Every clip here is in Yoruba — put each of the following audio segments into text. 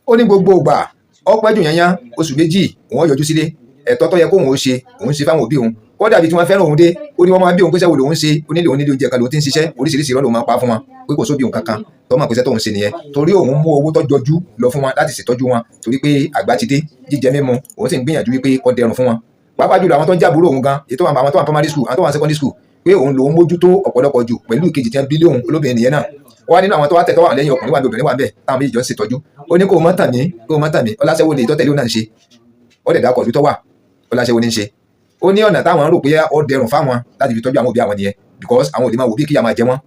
Ó ní gbogbo ìgbà, ọpẹ́ jù yányán, oṣù 2 òun yọjú sílé. Ẹ̀tọ́ tó yẹ kóun ó ṣe, òun ṣe fáwọn òbí òun. Kódà bí tí wọ́n fẹ́ràn òun dé, ó ní wọ́n máa bí òun pé sẹ́wọ́ lòun ṣe. Ó nílé òun, nílé oúnjẹ kan lòun ti ń ṣiṣẹ́. Oríṣiríṣi irọ́ lòun máa ń pa fún wọn pé kò sóbi òun kankan tó mọ̀ pé iṣẹ́ tóun ṣe nìyẹn, torí òun mú owó tó jọjú lọ fún wọn láti ṣètọ́jú wọn, torí pé àgbà ti dé, jíjẹ mímu òun sì ń gbìyànjú wípé kó dẹrùn fún wọn, pàápàá jùlọ àwọn tó ń jábúrò òun gan, ètò àwọn tó wà primary school, àwọn tó wà secondary school, pé òun lòun mójútó ọ̀pọ̀lọpọ̀ jù pẹ̀lú ìkejì tí wọ́n bí lé òun olóbìnrin nìyẹn náà. Ó wá nínú àwọn tó wá tẹ̀ tó wà lẹ́yìn, ọkùnrin wà ní, obìnrin wà bẹ́ẹ̀, táwọn méjì jọ ń ṣètọ́jú. Ó ní kó o mọ́ tàn mí, kó o mọ́ tàn mí. Ọláṣẹ́wó lè tọ́tẹ̀lé òun náà ń ṣe. Ó dẹ̀ dákọ̀ ọdún tó wà, ọláṣẹ́wó ní ń ṣe. Ó ní ọ̀nà táwọn rò pé ó dẹrùn fáwọn láti fi tọ́jú àwọn òbí àwọn nìyẹn, because àwọn ò lè máa wò bí kíyà máa jẹ wọ́n.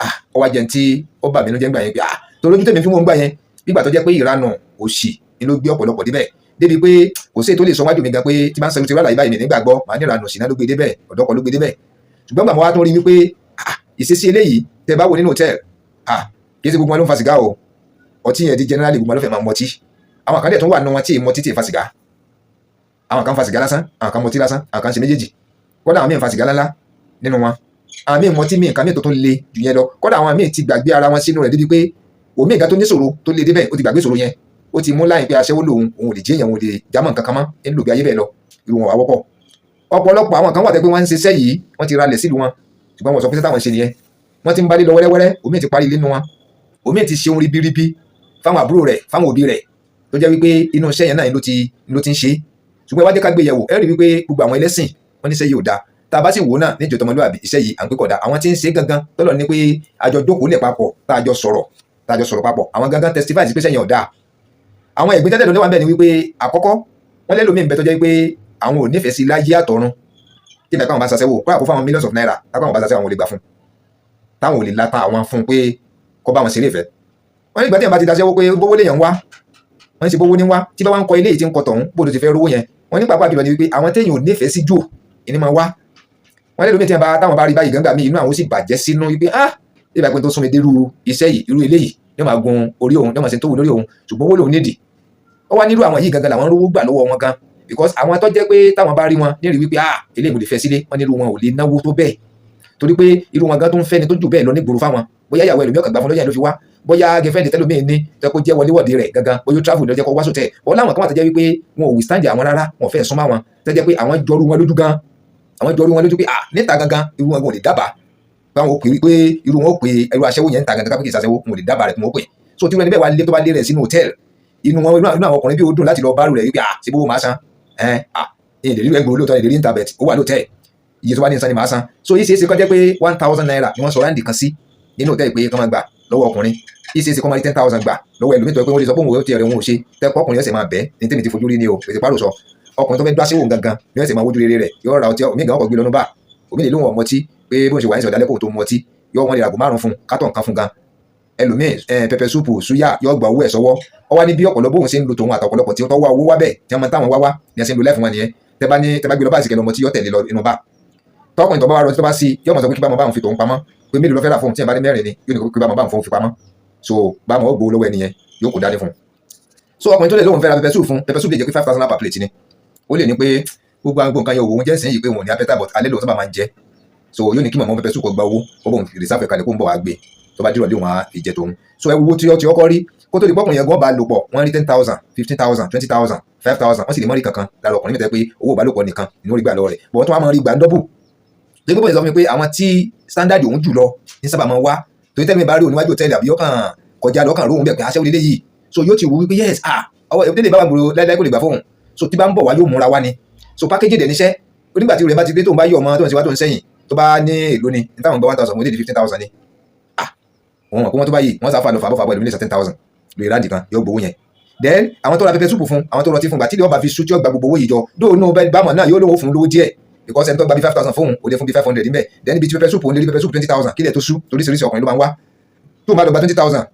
Ah, ó wá jẹun tí ó bà mí nínú jẹ́ ńgbà yẹn pé, ah, torí ojú tèmi fi wọ́n gbà yẹn, nígbà tó jẹ́ pé ìranù òṣì ni ló gbé ọ̀pọ̀lọpọ̀ débẹ̀, débi pé kò sí èyí tó lè sọ wájú mi gan pé tí bá ń sọ ti rálá yìí báyìí nígbàgbọ́ màá ní ìranù òṣì náà ló gbé débẹ̀, ọ̀dọ́kọ̀ ló gbé débẹ̀. Ṣùgbọ́n gbàmọ́ wá tún rí wípé, ah, ìṣesí eléyìí tẹ bá wo nínú hòtẹ́ẹ̀lì, ah, kì í ṣe gbogbo wọn ló ń fa sìgá o. Ọtí yẹn di generally, gbogbo wọn ló fẹ́ máa mọtí. Àwọn kan dẹ̀ tún wà nínú wọn tí ì mọtí, tí ì fa sìgá. Àwọn kan fa sìgá lásán, àwọn kan mọtí lásán, àwọn kan ṣe méjèèjì. Kódà àwọn míì ń fa sìgá ńláńlá nínú wọn, àwọn míì mọtí míì, nǹkan míì tó tún le jù yẹn lọ. Kódà àwọn míì ti gbàgbé ara wọn sínú rẹ̀, débi pé òmíì nǹkan tó níṣòro tó le débẹ̀, ó ti gbàgbé ìṣòro yẹn, ó ti mú láyìn pé aṣẹ́wó lòun, òun ò lè jẹ́ èèyàn, òun ò lè jámọ́ nǹkan kan mọ́, ń lò bí ayé bẹ́ẹ̀ lọ. Irú wọn wà wọ́pọ̀. Ọ̀pọ̀lọpọ̀ àwọn kan wà tẹ́ pé wọ́n ń ṣiṣẹ́ yìí, wọ́n ti ralẹ̀ sílùú wọn, ṣùgbọ́n wọ́n sọ pé táwọn ṣe nìyẹn. Wọ́n ti ń bálé lọ wẹ́rẹ́wẹ́rẹ́. Òmíì ti parí ilé nínú wọn, òmíì ti ṣe ohun ribiribi fáwọn àbúrò rẹ̀, fáwọn òbí rẹ̀, tó jẹ́ wípé inú iṣẹ́ yẹn náà ló ti ń ṣe. Ṣùgbọ́n ẹ wá jẹ́ ká gbé yẹ̀wò, ẹ rí wípé gbogbo àwọn ẹlẹ́sìn wọ́n ní iṣẹ́ yìí ò dáa. Tá a bá sì wò náà ní ìjọ tọmọlúwàbí, iṣẹ́ yìí à ń pé kódà àwọn tí ń ṣe gangan tọ́lọ̀ ní pé àjọ jókòó lẹ̀ papọ̀, tá a jọ sọ̀rọ̀ papọ̀, àwọn gangan testify sí pé iṣẹ́ yẹn ò dáa. Àwọn ẹ̀gbin tẹ́tẹ̀ ló wà bẹ́ẹ̀ ni wípé, àkọ́kọ́, wọ́n lẹ́lòmíì ń bẹ tó jẹ́ pé àwọn ò nífẹ̀ẹ́ sí láyé àtọ̀run tí ìgbà káwọn bá ṣaṣẹ́wó, kó àkó fáwọn millions of naira táwọn bá ṣaṣẹ́wó, àwọn ò lè gbà fún, táwọn ò lè lata àwọn fún pé kó bá wọn ṣeré ìfẹ́. Wọ́n ní ìgbà tí èèyàn bá ti daṣẹ́wó pé bówó léèyàn wá, wọ́n ní ṣe bówó ní wá, tí bá wá ń kọ ilé yìí tí ń kọ tọ̀hún, bó ló ti fẹ́ rówó yẹn? Wọ́n ní pàápàá jùlọ ni wípé àwọn téèyàn ò nífẹ̀ẹ́ sí jù ìní máa wá. Wọ́n lé lómi tí wọ́n bá táwọn bá rí báyìí gángbà míì, inú àwọn ó sì bàjẹ́ sínú wípé, ah, ìgbà pé tó sún mi dérú iṣẹ́ yìí, irú eléyìí ní máa gun orí òun, ní máa ṣe tó wù lórí òun, ṣùgbọ́n owó lòun nídìí. Ó wá nírú àwọn yìí gangan làwọn rówó gbà lọ́wọ́ wọn gan, because àwọn tó jẹ́ pé táwọn bá rí wọn ní rí wípé, ah, eléyìí mo lè fẹ́ sílé, wọ́n nírú wọn ò lè náwó tó bẹ́ẹ̀, torí pé irú wọn gan tó ń fẹ́ ni tó jù bẹ́ẹ̀ lọ nígboro fáwọn. Bóyá ìyàwó ẹlòmíì ọkàn gbà fún lọ́yà ló fi wá, bóyá girlfriend tẹ́lòmíì ní tó kó jẹ́ wọléwọ̀de rẹ̀ gangan, bóyá ó travel lọ́jọ́ kó wá sòtẹ́ wọ́n. Láwọn kan wà tó jẹ́ wípé wọn ò withstand àwọn rárá, wọn ò fẹ́ súnmọ́ àwọn, tó jẹ́ pé àwọn jọrú wọn lójú gan, àwọn jọrú wọn lójú pé, ah, níta gangan irú wọn ò lè dábàá báwọn ò pè wípé irú wọn ò pè irú aṣẹ́wó yẹn níta gangan, kápẹ́ kì í ṣaṣẹ́wó, wọn ò lè dábàá rẹ̀ kí wọ́n pè. So tí wọn ẹni bẹ́ẹ̀ wá lé tó bá lé rẹ̀ sínú hòtẹ́ẹ̀lì, inú wọn, inú àwọn ọkùnrin bí ó dùn láti lọ bárù rẹ̀ wípé, ah, ṣe bówó máa san ẹ̀, ah, èdè rírú ẹgbẹ̀rún lóòótọ́, èdè rí níta bẹ̀t ó wà lóòtẹ́ẹ̀, iye tó bá ní san ni màá san. So yìí ṣeé ṣe kó jẹ́ pé ₦1,000 ni wọ́n sọ round kan sí nínú hòtẹ́ẹ̀lì pé kán máa gbà lọ́wọ́ ọkùnrin. Yìí ṣeé ṣe kó máa rí 10,000 gbà lọ́wọ́ ẹlòmíì, tó yẹ pé wọ́n lè sọ pé òun ò tiẹ̀ rẹ̀, òun ò ṣe tẹ́kọ̀, ọkùnrin yẹn sì máa bẹ́ẹ̀ ní tèmi ti fojú rí ni o. Ètò ìpárò sọ ọkùnrin tó fẹ́ dá síwò gangan ni wọ́n sì máa wójú rere rẹ̀, yóò ra ọtí omi gan, ọkọ̀ gbé lọ́nu bá omi lè lóhùn ọmọtí pé bó ṣe wà ní sọ̀dálẹ́ kò tó mu ọtí, yóò wọ́n lè ràgò 5 fún carton kan fún gan. Ẹlòmíì, pepper soup, suya, yóò gba owó ẹ̀ sọ́wọ́. Ọ wá ní bí ọ̀pọ̀lọpọ̀ bóun ṣe ń lo tòun àtọ̀pọ̀lọpọ̀ tí ó tọ́ wá owó wá bẹ́ẹ̀ tí wọ́n máa táwọn wá wá ní ẹsẹ̀ ń lo lẹ́fún wọn nìyẹn. Tẹ́ bá ní tẹ́ bá gbé lọ bá ìsìnkẹ́ lọmọ tí yóò tẹ̀lé lọ inú bá tọkùnrin tó bá wá rọ, tí tó bá sí, yóò máa sọ pé kí bá máa bá òun fi tòun pamọ́, pé mélòó ló fẹ́ rà fóun. Tí ẹ̀ bá ní mẹ́rin ni, yóò ní kí bá máa bá òun fóun fi pamọ́. So bá máa ó gbowó lọ́wọ́ ẹni yẹn, yóò kó dání fún un. So ọkùnrin tó lè lóun fẹ́ ra pepper soup fún, pepper soup lè jẹ́ pé 5,000 per plate ni. Ó lè ní pé gbogbo àwọn nǹkan yẹn òun jẹ́ sìn yìí pé òun ò ní appetite, but alẹ́ lòun sábà máa ń jẹ. So yóò ní kí mọ̀mọ́ pepper soup kó gba owó, kó bóun reserve kalẹ̀, kó ń bọ̀ wá gbé tó bá dìrọ̀ lé òun á fi jẹ tòun. So ẹ wo tí ó ti ọkọ rí kó tó di pọ́kùnrin yẹn gan bá lò pọ̀, wọ́n rí 10,000, 15,000, 20,000, 5,000, wọ́n sì lè mọ́ rí kankan lára ọkùnrin mẹ́ta pé owó ìbálòpọ̀ nìkan ni wọ́n rí gbà lọ́wọ́ rẹ̀, bọ̀ tó wá máa rí gbà ń double. Tó gbogbo sọ fún mi pé àwọn tí standard òun jù lọ ní sábà máa wá, torí tẹ́lẹ̀ mi bá rí òun níwájú hòtẹ́ẹ̀lì àbí ọkàn kọjá lọ́kàn róhun bẹ̀ pé aṣẹ́wó lélẹ́ yìí. So yóò ti wù wípé yes, ah, ọwọ́ ìdílé bá wà gbòòrò láíláí kò lè gbà fóun. So tí bá ń bọ̀ wá, yóò múra wá ni. So package dẹ̀ níṣẹ́ onígbà tí rẹ̀ bá ti dé, tó ń bá yọ̀ ọmọ tó ń ṣe wá tó ń sẹ́yìn, tó bá ní èlò ni ní táwọn gba 1,000, mo lè di 15,000 ni. Ah, òun mọ̀ pé wọ́n tó bá yìí wọ́n sáfà lọ fàbọ̀ fàbọ̀, ẹlòmílẹ̀ 10,000 lórí round kan, yóò gbowó yẹn. Then àwọn tó ra pepper soup fún, àwọn tó rọtí fún, gbà tí ilé ọba fi sú tí ó gba gbogbo owó yìí jọ dóònù bámọ̀ náà, yóò lówó fún lówó díẹ̀, because ẹni tó gba bí 5,000 fóun, ó lè fún bí 500 níbẹ̀. Then ibi tí pepper soup, òun lè rí pepper soup 20,000 kílẹ̀ tó sú, toríṣiríṣi ọkùnrin ló máa ń wá. Tó máa lọ gba 20,000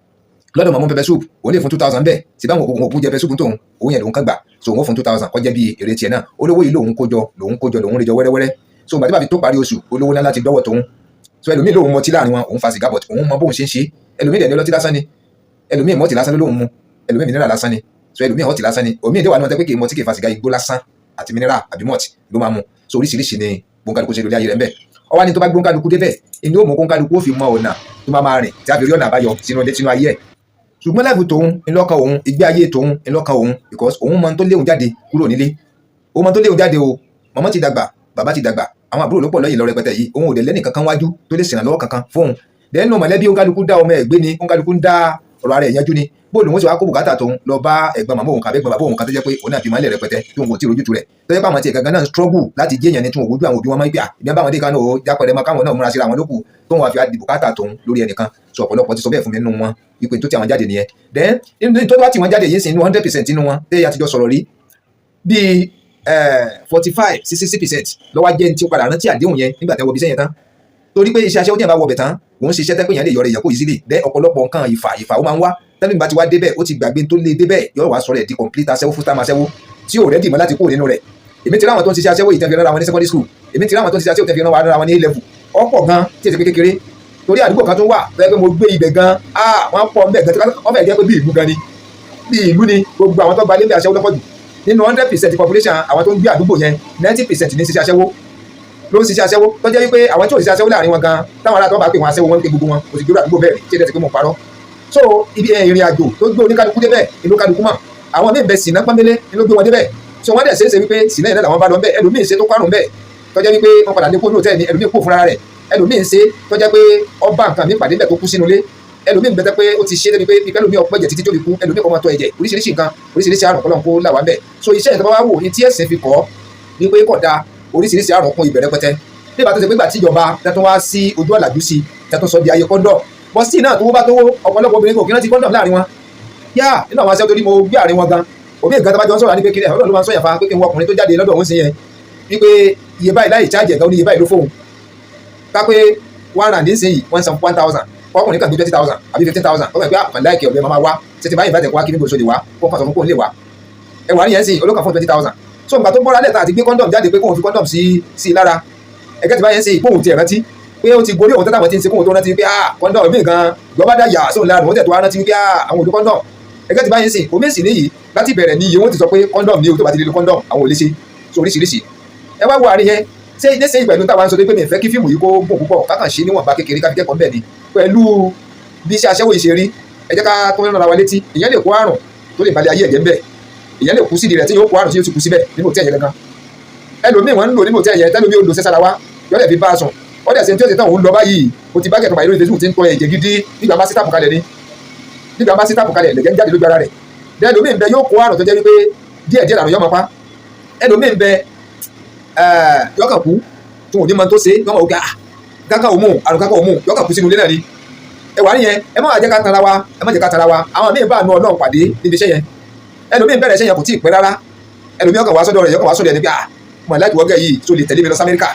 lọ́dọ̀ mọ̀mọ́ pepper soup, òun lè fún 2,000 bẹ́ẹ̀ sì báwọn òkú òkú jẹ pepper soup tóun, òun yẹn lòun kàn gbà. So òun fún 2,000 kọjá bí èrè tiẹ̀ náà. Olówó yìí lòun kó jọ, lòun kó jọ, lòun rí jọ wẹ́rẹ́wẹ́rẹ́. So ìgbà tí bàbí tó parí oṣù, olówó ńlá láti dọ́wọ́ tòun. So ẹlòmíì lòun mọtí láàrin wọn, òun fa sìgá, but òun mọ bóun ṣe ń ṣe. Ẹlòmíì dẹ̀ ní ọlọ́tí lásán ni, ẹlòmíì mọtí lásán ló lóun mu, ẹlòmíì mineral lásán ni. So ẹlòmíì ọtí lásán ni, òmíì dẹ̀ wà ní wọn tẹ́ pé kì í mọtí, kì í fa sìgá, igbó lásán àti mineral àbí malt ló máa mu. So oríṣiríṣi ni gbóǹkálukú ṣe lórí ayé rẹ̀ ń bẹ̀. Ọwọ́ ni tó bá gbóǹkálukú débẹ̀, inú ó mú kóńkálukú ó fi mọ ọ̀nà tó máa máa rìn tí a fi rí ọ̀nà àbáyọ sínú ayé ẹ̀. Ṣùgbọ́n life tòun ńlọ́kan òun, ìgbé ayé tòun ńlọ́kan òun, because òun mọ tó léwu jáde kúrò nílé, òun mọ tó léwu jáde o. Màmá ti dàgbà, bàbá ti dàgbà, àwọn àbúrò ló pọ̀ lọ́yìn lọ rẹpẹtẹ yìí. Òun ò dẹ̀ lẹ́nì kankan wájú tó lè ṣèrànlọ́wọ́ kankan fóun. Dẹ́nu mọ̀lẹ́bí, òǹkálukú dá ọmọ ẹ̀ gbé ni, òǹkálukú ń dá ọ̀rọ̀ ara ẹ̀ yanjú ni. Bóòlù wọn sì wá kó bùkátà tóun lọ bá ẹ̀gbọ́n màmá òun kàbí ẹ̀gbọ́n bàbá òun kan tó jẹ́ pé òun náà fi mọ́lẹ̀ rẹpẹtẹ tí òun kò tí ì rójútu rẹ̀, tó jẹ́ pé àwọn tiẹ̀ gangan náà ń struggle láti jẹ́ èèyàn ní tí wọn ò wojú àwọn òbí wọn máa ń pè à ìbí báwọn dé kánò ó jápẹrẹ mọ káwọn náà múra síra wọn lókù tóun wá fi di bùkátà tóun lórí ẹnìkan. So ọ̀pọ̀lọpọ̀ ti sọ bẹ́ẹ̀ fún mi nínú wọn wípé tó ti àwọn jáde nìyẹn. Then nínú tó bá ti wọn jáde yìí sí, inú 100% nínú wọn tẹ́yà àtijọ́ sọ̀rọ̀ rí, bíi 45 sí 60% lọ́wọ́ jẹ́ ní tí ó padà rántí àdéhùn yẹn nígbà tí wọ́n bí sẹ́yìn tán, torí pé iṣẹ́ aṣẹ́wó tí yẹn bá wọ bẹ̀ tán, òun ṣiṣẹ́ tẹ́ pé yẹn lè yọrọ èèyàn kó easily. Then ọ̀pọ̀lọpọ̀ nǹkan ìfà ìfà ó máa ń wá tẹ́lẹ̀. Nígbà tí wá débẹ̀, ó ti gbàgbé tó lé débẹ̀, yóò wá sọ̀rọ̀ ẹ̀ di complete aṣẹ́wó, full time aṣẹ́wó tí ò ready mọ́ láti kúrò nínú rẹ̀. Èmi ti rí àwọn tó ń ṣiṣẹ́ aṣẹ́wó yìí tẹ́ fi rán wọn ní secondary school. Èmi ti rí àwọn tó ń ṣiṣẹ́ aṣẹ́wó tẹ́ fi rán wọn ní A level. Ọ̀pọ̀ gan tí èsì pé kékeré, torí àdúgbò kan tó wà tó yẹ pé mo gbé ibẹ̀ gan, ah, wọ́n pọ̀ ńbẹ̀ gan, wọ́n fẹ́ jẹ́ pé bí ìlú gan ni, bí ìlú ni. Gbogbo àwọn tó gba ilé aṣẹ́wó lọ́pọ̀ jù. Nínú 100% population àwọn tó ń gbé àdúgbò yẹn, 90% ní ṣiṣẹ́ aṣẹ́wó, ló ń ṣiṣẹ́ aṣẹ́wó, tó jẹ́ wípé àwọn tí ò ṣiṣẹ́ aṣẹ́wó láàrin wọn gan, táwọn ará tó bá pè wọn aṣẹ́wó, wọn ń pe gbogbo wọn. Kò sì gbérò àdúgbò bẹ́ẹ̀ tí ẹ ti pé mo parọ́. So ibi ìrìn àjò tó gbé oníkálukú débẹ̀, ìlú kálukú mọ̀. Àwọn míì bẹ, sìnà pọ́nbélé ni ló gbé wọn débẹ̀. So wọ́n dẹ̀ ṣe é ṣe wípé sìnà yẹn làwọn bá lọ bẹ́ẹ̀. Ẹlòmíì ṣe tó kárùn bẹ́ẹ̀, tó jẹ́ wípé wọ́n padà lé kó lóòótẹ́ ni. Ẹlòmíì kó fúnra rẹ̀. Ẹlòmíì ṣe tó jẹ́ pé ọba nǹkan mi pàdé bẹ́ẹ̀ tó kú sínú ilé. Ẹlòmíì bẹ́tẹ́ pé ó ti ṣe débi pé ẹlòmíì ọpẹ́ jẹ títí tó fi kú. Ẹlòmíì kọ́ máa tọ ẹ̀jẹ̀, oríṣiríṣi nǹkan, oríṣiríṣi àrùn, kọ́lọ́n kó là wá bẹ́ẹ̀. So iṣẹ́ ìtọ́ bá wò ní tí ẹ̀sìn fi kọ́ wípé kò da, oríṣiríṣi àrùn kún ìbẹ̀rẹ̀ pẹ́tẹ́. Bí ìbá tó ṣe pé gbà tí ìjọba tẹ́tún wá sí ojú ọ̀làjú sí, tẹ́tún sọ di ayé condom bọ́ sí náà, tó bá tó ọ̀pọ̀lọpọ̀ obìnrin kò kí rántí condom láàrin wọn yá. Nínú àwọn aṣẹ́ tó ní mo gbé àárín wọn gan, òbí nǹkan tó bá jọ ń sọ̀rọ̀ ní pé kí ọlọ́run ló máa ń sọ̀yà fa pé kí n wọ ọkùnrin tó jáde lọ́dọ̀ òun sí yẹn wípé iye báyìí láì chájì ẹ̀gá, ó ní iye báyìí ló fóun. Ká pé 1 rand nísìnyí, wọ́n san 1,000, ọkùnrin kan gbé 20,000 àbí 15,000, ó gbà pé àpàlà láìkẹ́ ọ̀gbẹ́ máa wá títí báyìí bá tẹ̀ wá kí níbo ṣe lè wá kó kàn sọ fún kó lè wá. Ẹ wà níyẹn sìn, olókàn fún 20,000. So nǹkan tó bọ́ra lẹ́ta àti gbé condom jáde pé kóun fi condom sí lára ẹgẹ́ tí báyẹn sìn, kóun tiẹ̀ rántí pé ó ti gorí òun tẹ́tà wọn ti ń ṣe, kóun tó rántí pé ah, condom mi gan ìjọba dá yà sóun lára, òun tẹ̀ tó wá rántí pé ah, àwọn òdo condom. Ẹgẹ́ tí báyẹn sìn, omi sì níyì láti bẹ̀rẹ̀ ní iye wọn ti sọ pé condom ní o, tó bá ti lè lo condom, àwọn ò lè ṣe. So oríṣiríṣi ẹ wá wo àárín yẹn. Ṣé níṣẹ́ pẹ̀lú táwa ń sọ pé mi fẹ́ kí fíìmù yìí kó gùn púpọ̀, kákan ṣe níwọ̀nba kékeré ká fi kẹ́kọ̀ọ́ ńbẹ̀ ni. Pẹ̀lú bí iṣẹ́ aṣẹ́wó yìí ṣe rí, ẹ jẹ́ ká tó ń rán wa létí, ìyẹn lè kó àrùn tó lè balẹ̀ ayé ẹ̀jẹ̀ ńbẹ̀. Ìyẹn lè kú sídìí rẹ̀ tí yóò kó àrùn tí yóò ti kú síbẹ̀ nínú òtẹ́ yẹn gangan. Ẹlòmíì wọ́n ń lò nínú òtẹ́ yẹn, tẹ́lòmíì ó lò sẹ́sára wa, yọ́dẹ̀ fi bá a sùn, ó dẹ̀ ṣe tí ó ṣe tán, òun lọ báyìí. Ó ti bá kẹ̀kọ́ báyìí lórí Facebook tí ń tọ́ ẹ̀jẹ̀ gidi nígbà bá sí tàpù kalẹ̀ ni, nígbà bá sí tàpù kalẹ̀, lẹ̀jẹ̀ ń jáde lójú ara rẹ̀. Ẹlòmíì ń bẹ, yóò kó àrùn tó jẹ́ wípé díẹ̀ díẹ̀ làrùn yọ́ máa pa. Ẹlòmíì ń bẹ, yọkàn kú tí wọn ò ní mọ tó ṣe, yọmọ òkè ah, kankan òmù àrùn kankan òmù, yọkàn kú sínú ilé náà ni. Ẹ wà níyẹn, ẹ má jẹ́ ká tanra wa, ẹ má jẹ́ ká tanra wa. Àwọn míì bá àánú Ọlọ́run pàdé níbi iṣẹ́ yẹn. Ẹlòmíì bẹ̀rẹ̀ iṣẹ́ yẹn, kò tí ì pẹ́ rárá, ẹlòmíì ọkàn wá sọ́dọ̀ rẹ̀, yọkàn wá sọ́dọ̀ ẹ̀ ní pé ah, mo láti wọ́gẹ̀ yìí tó lè tẹ̀lé mi lọ sí Amẹ́ríkà.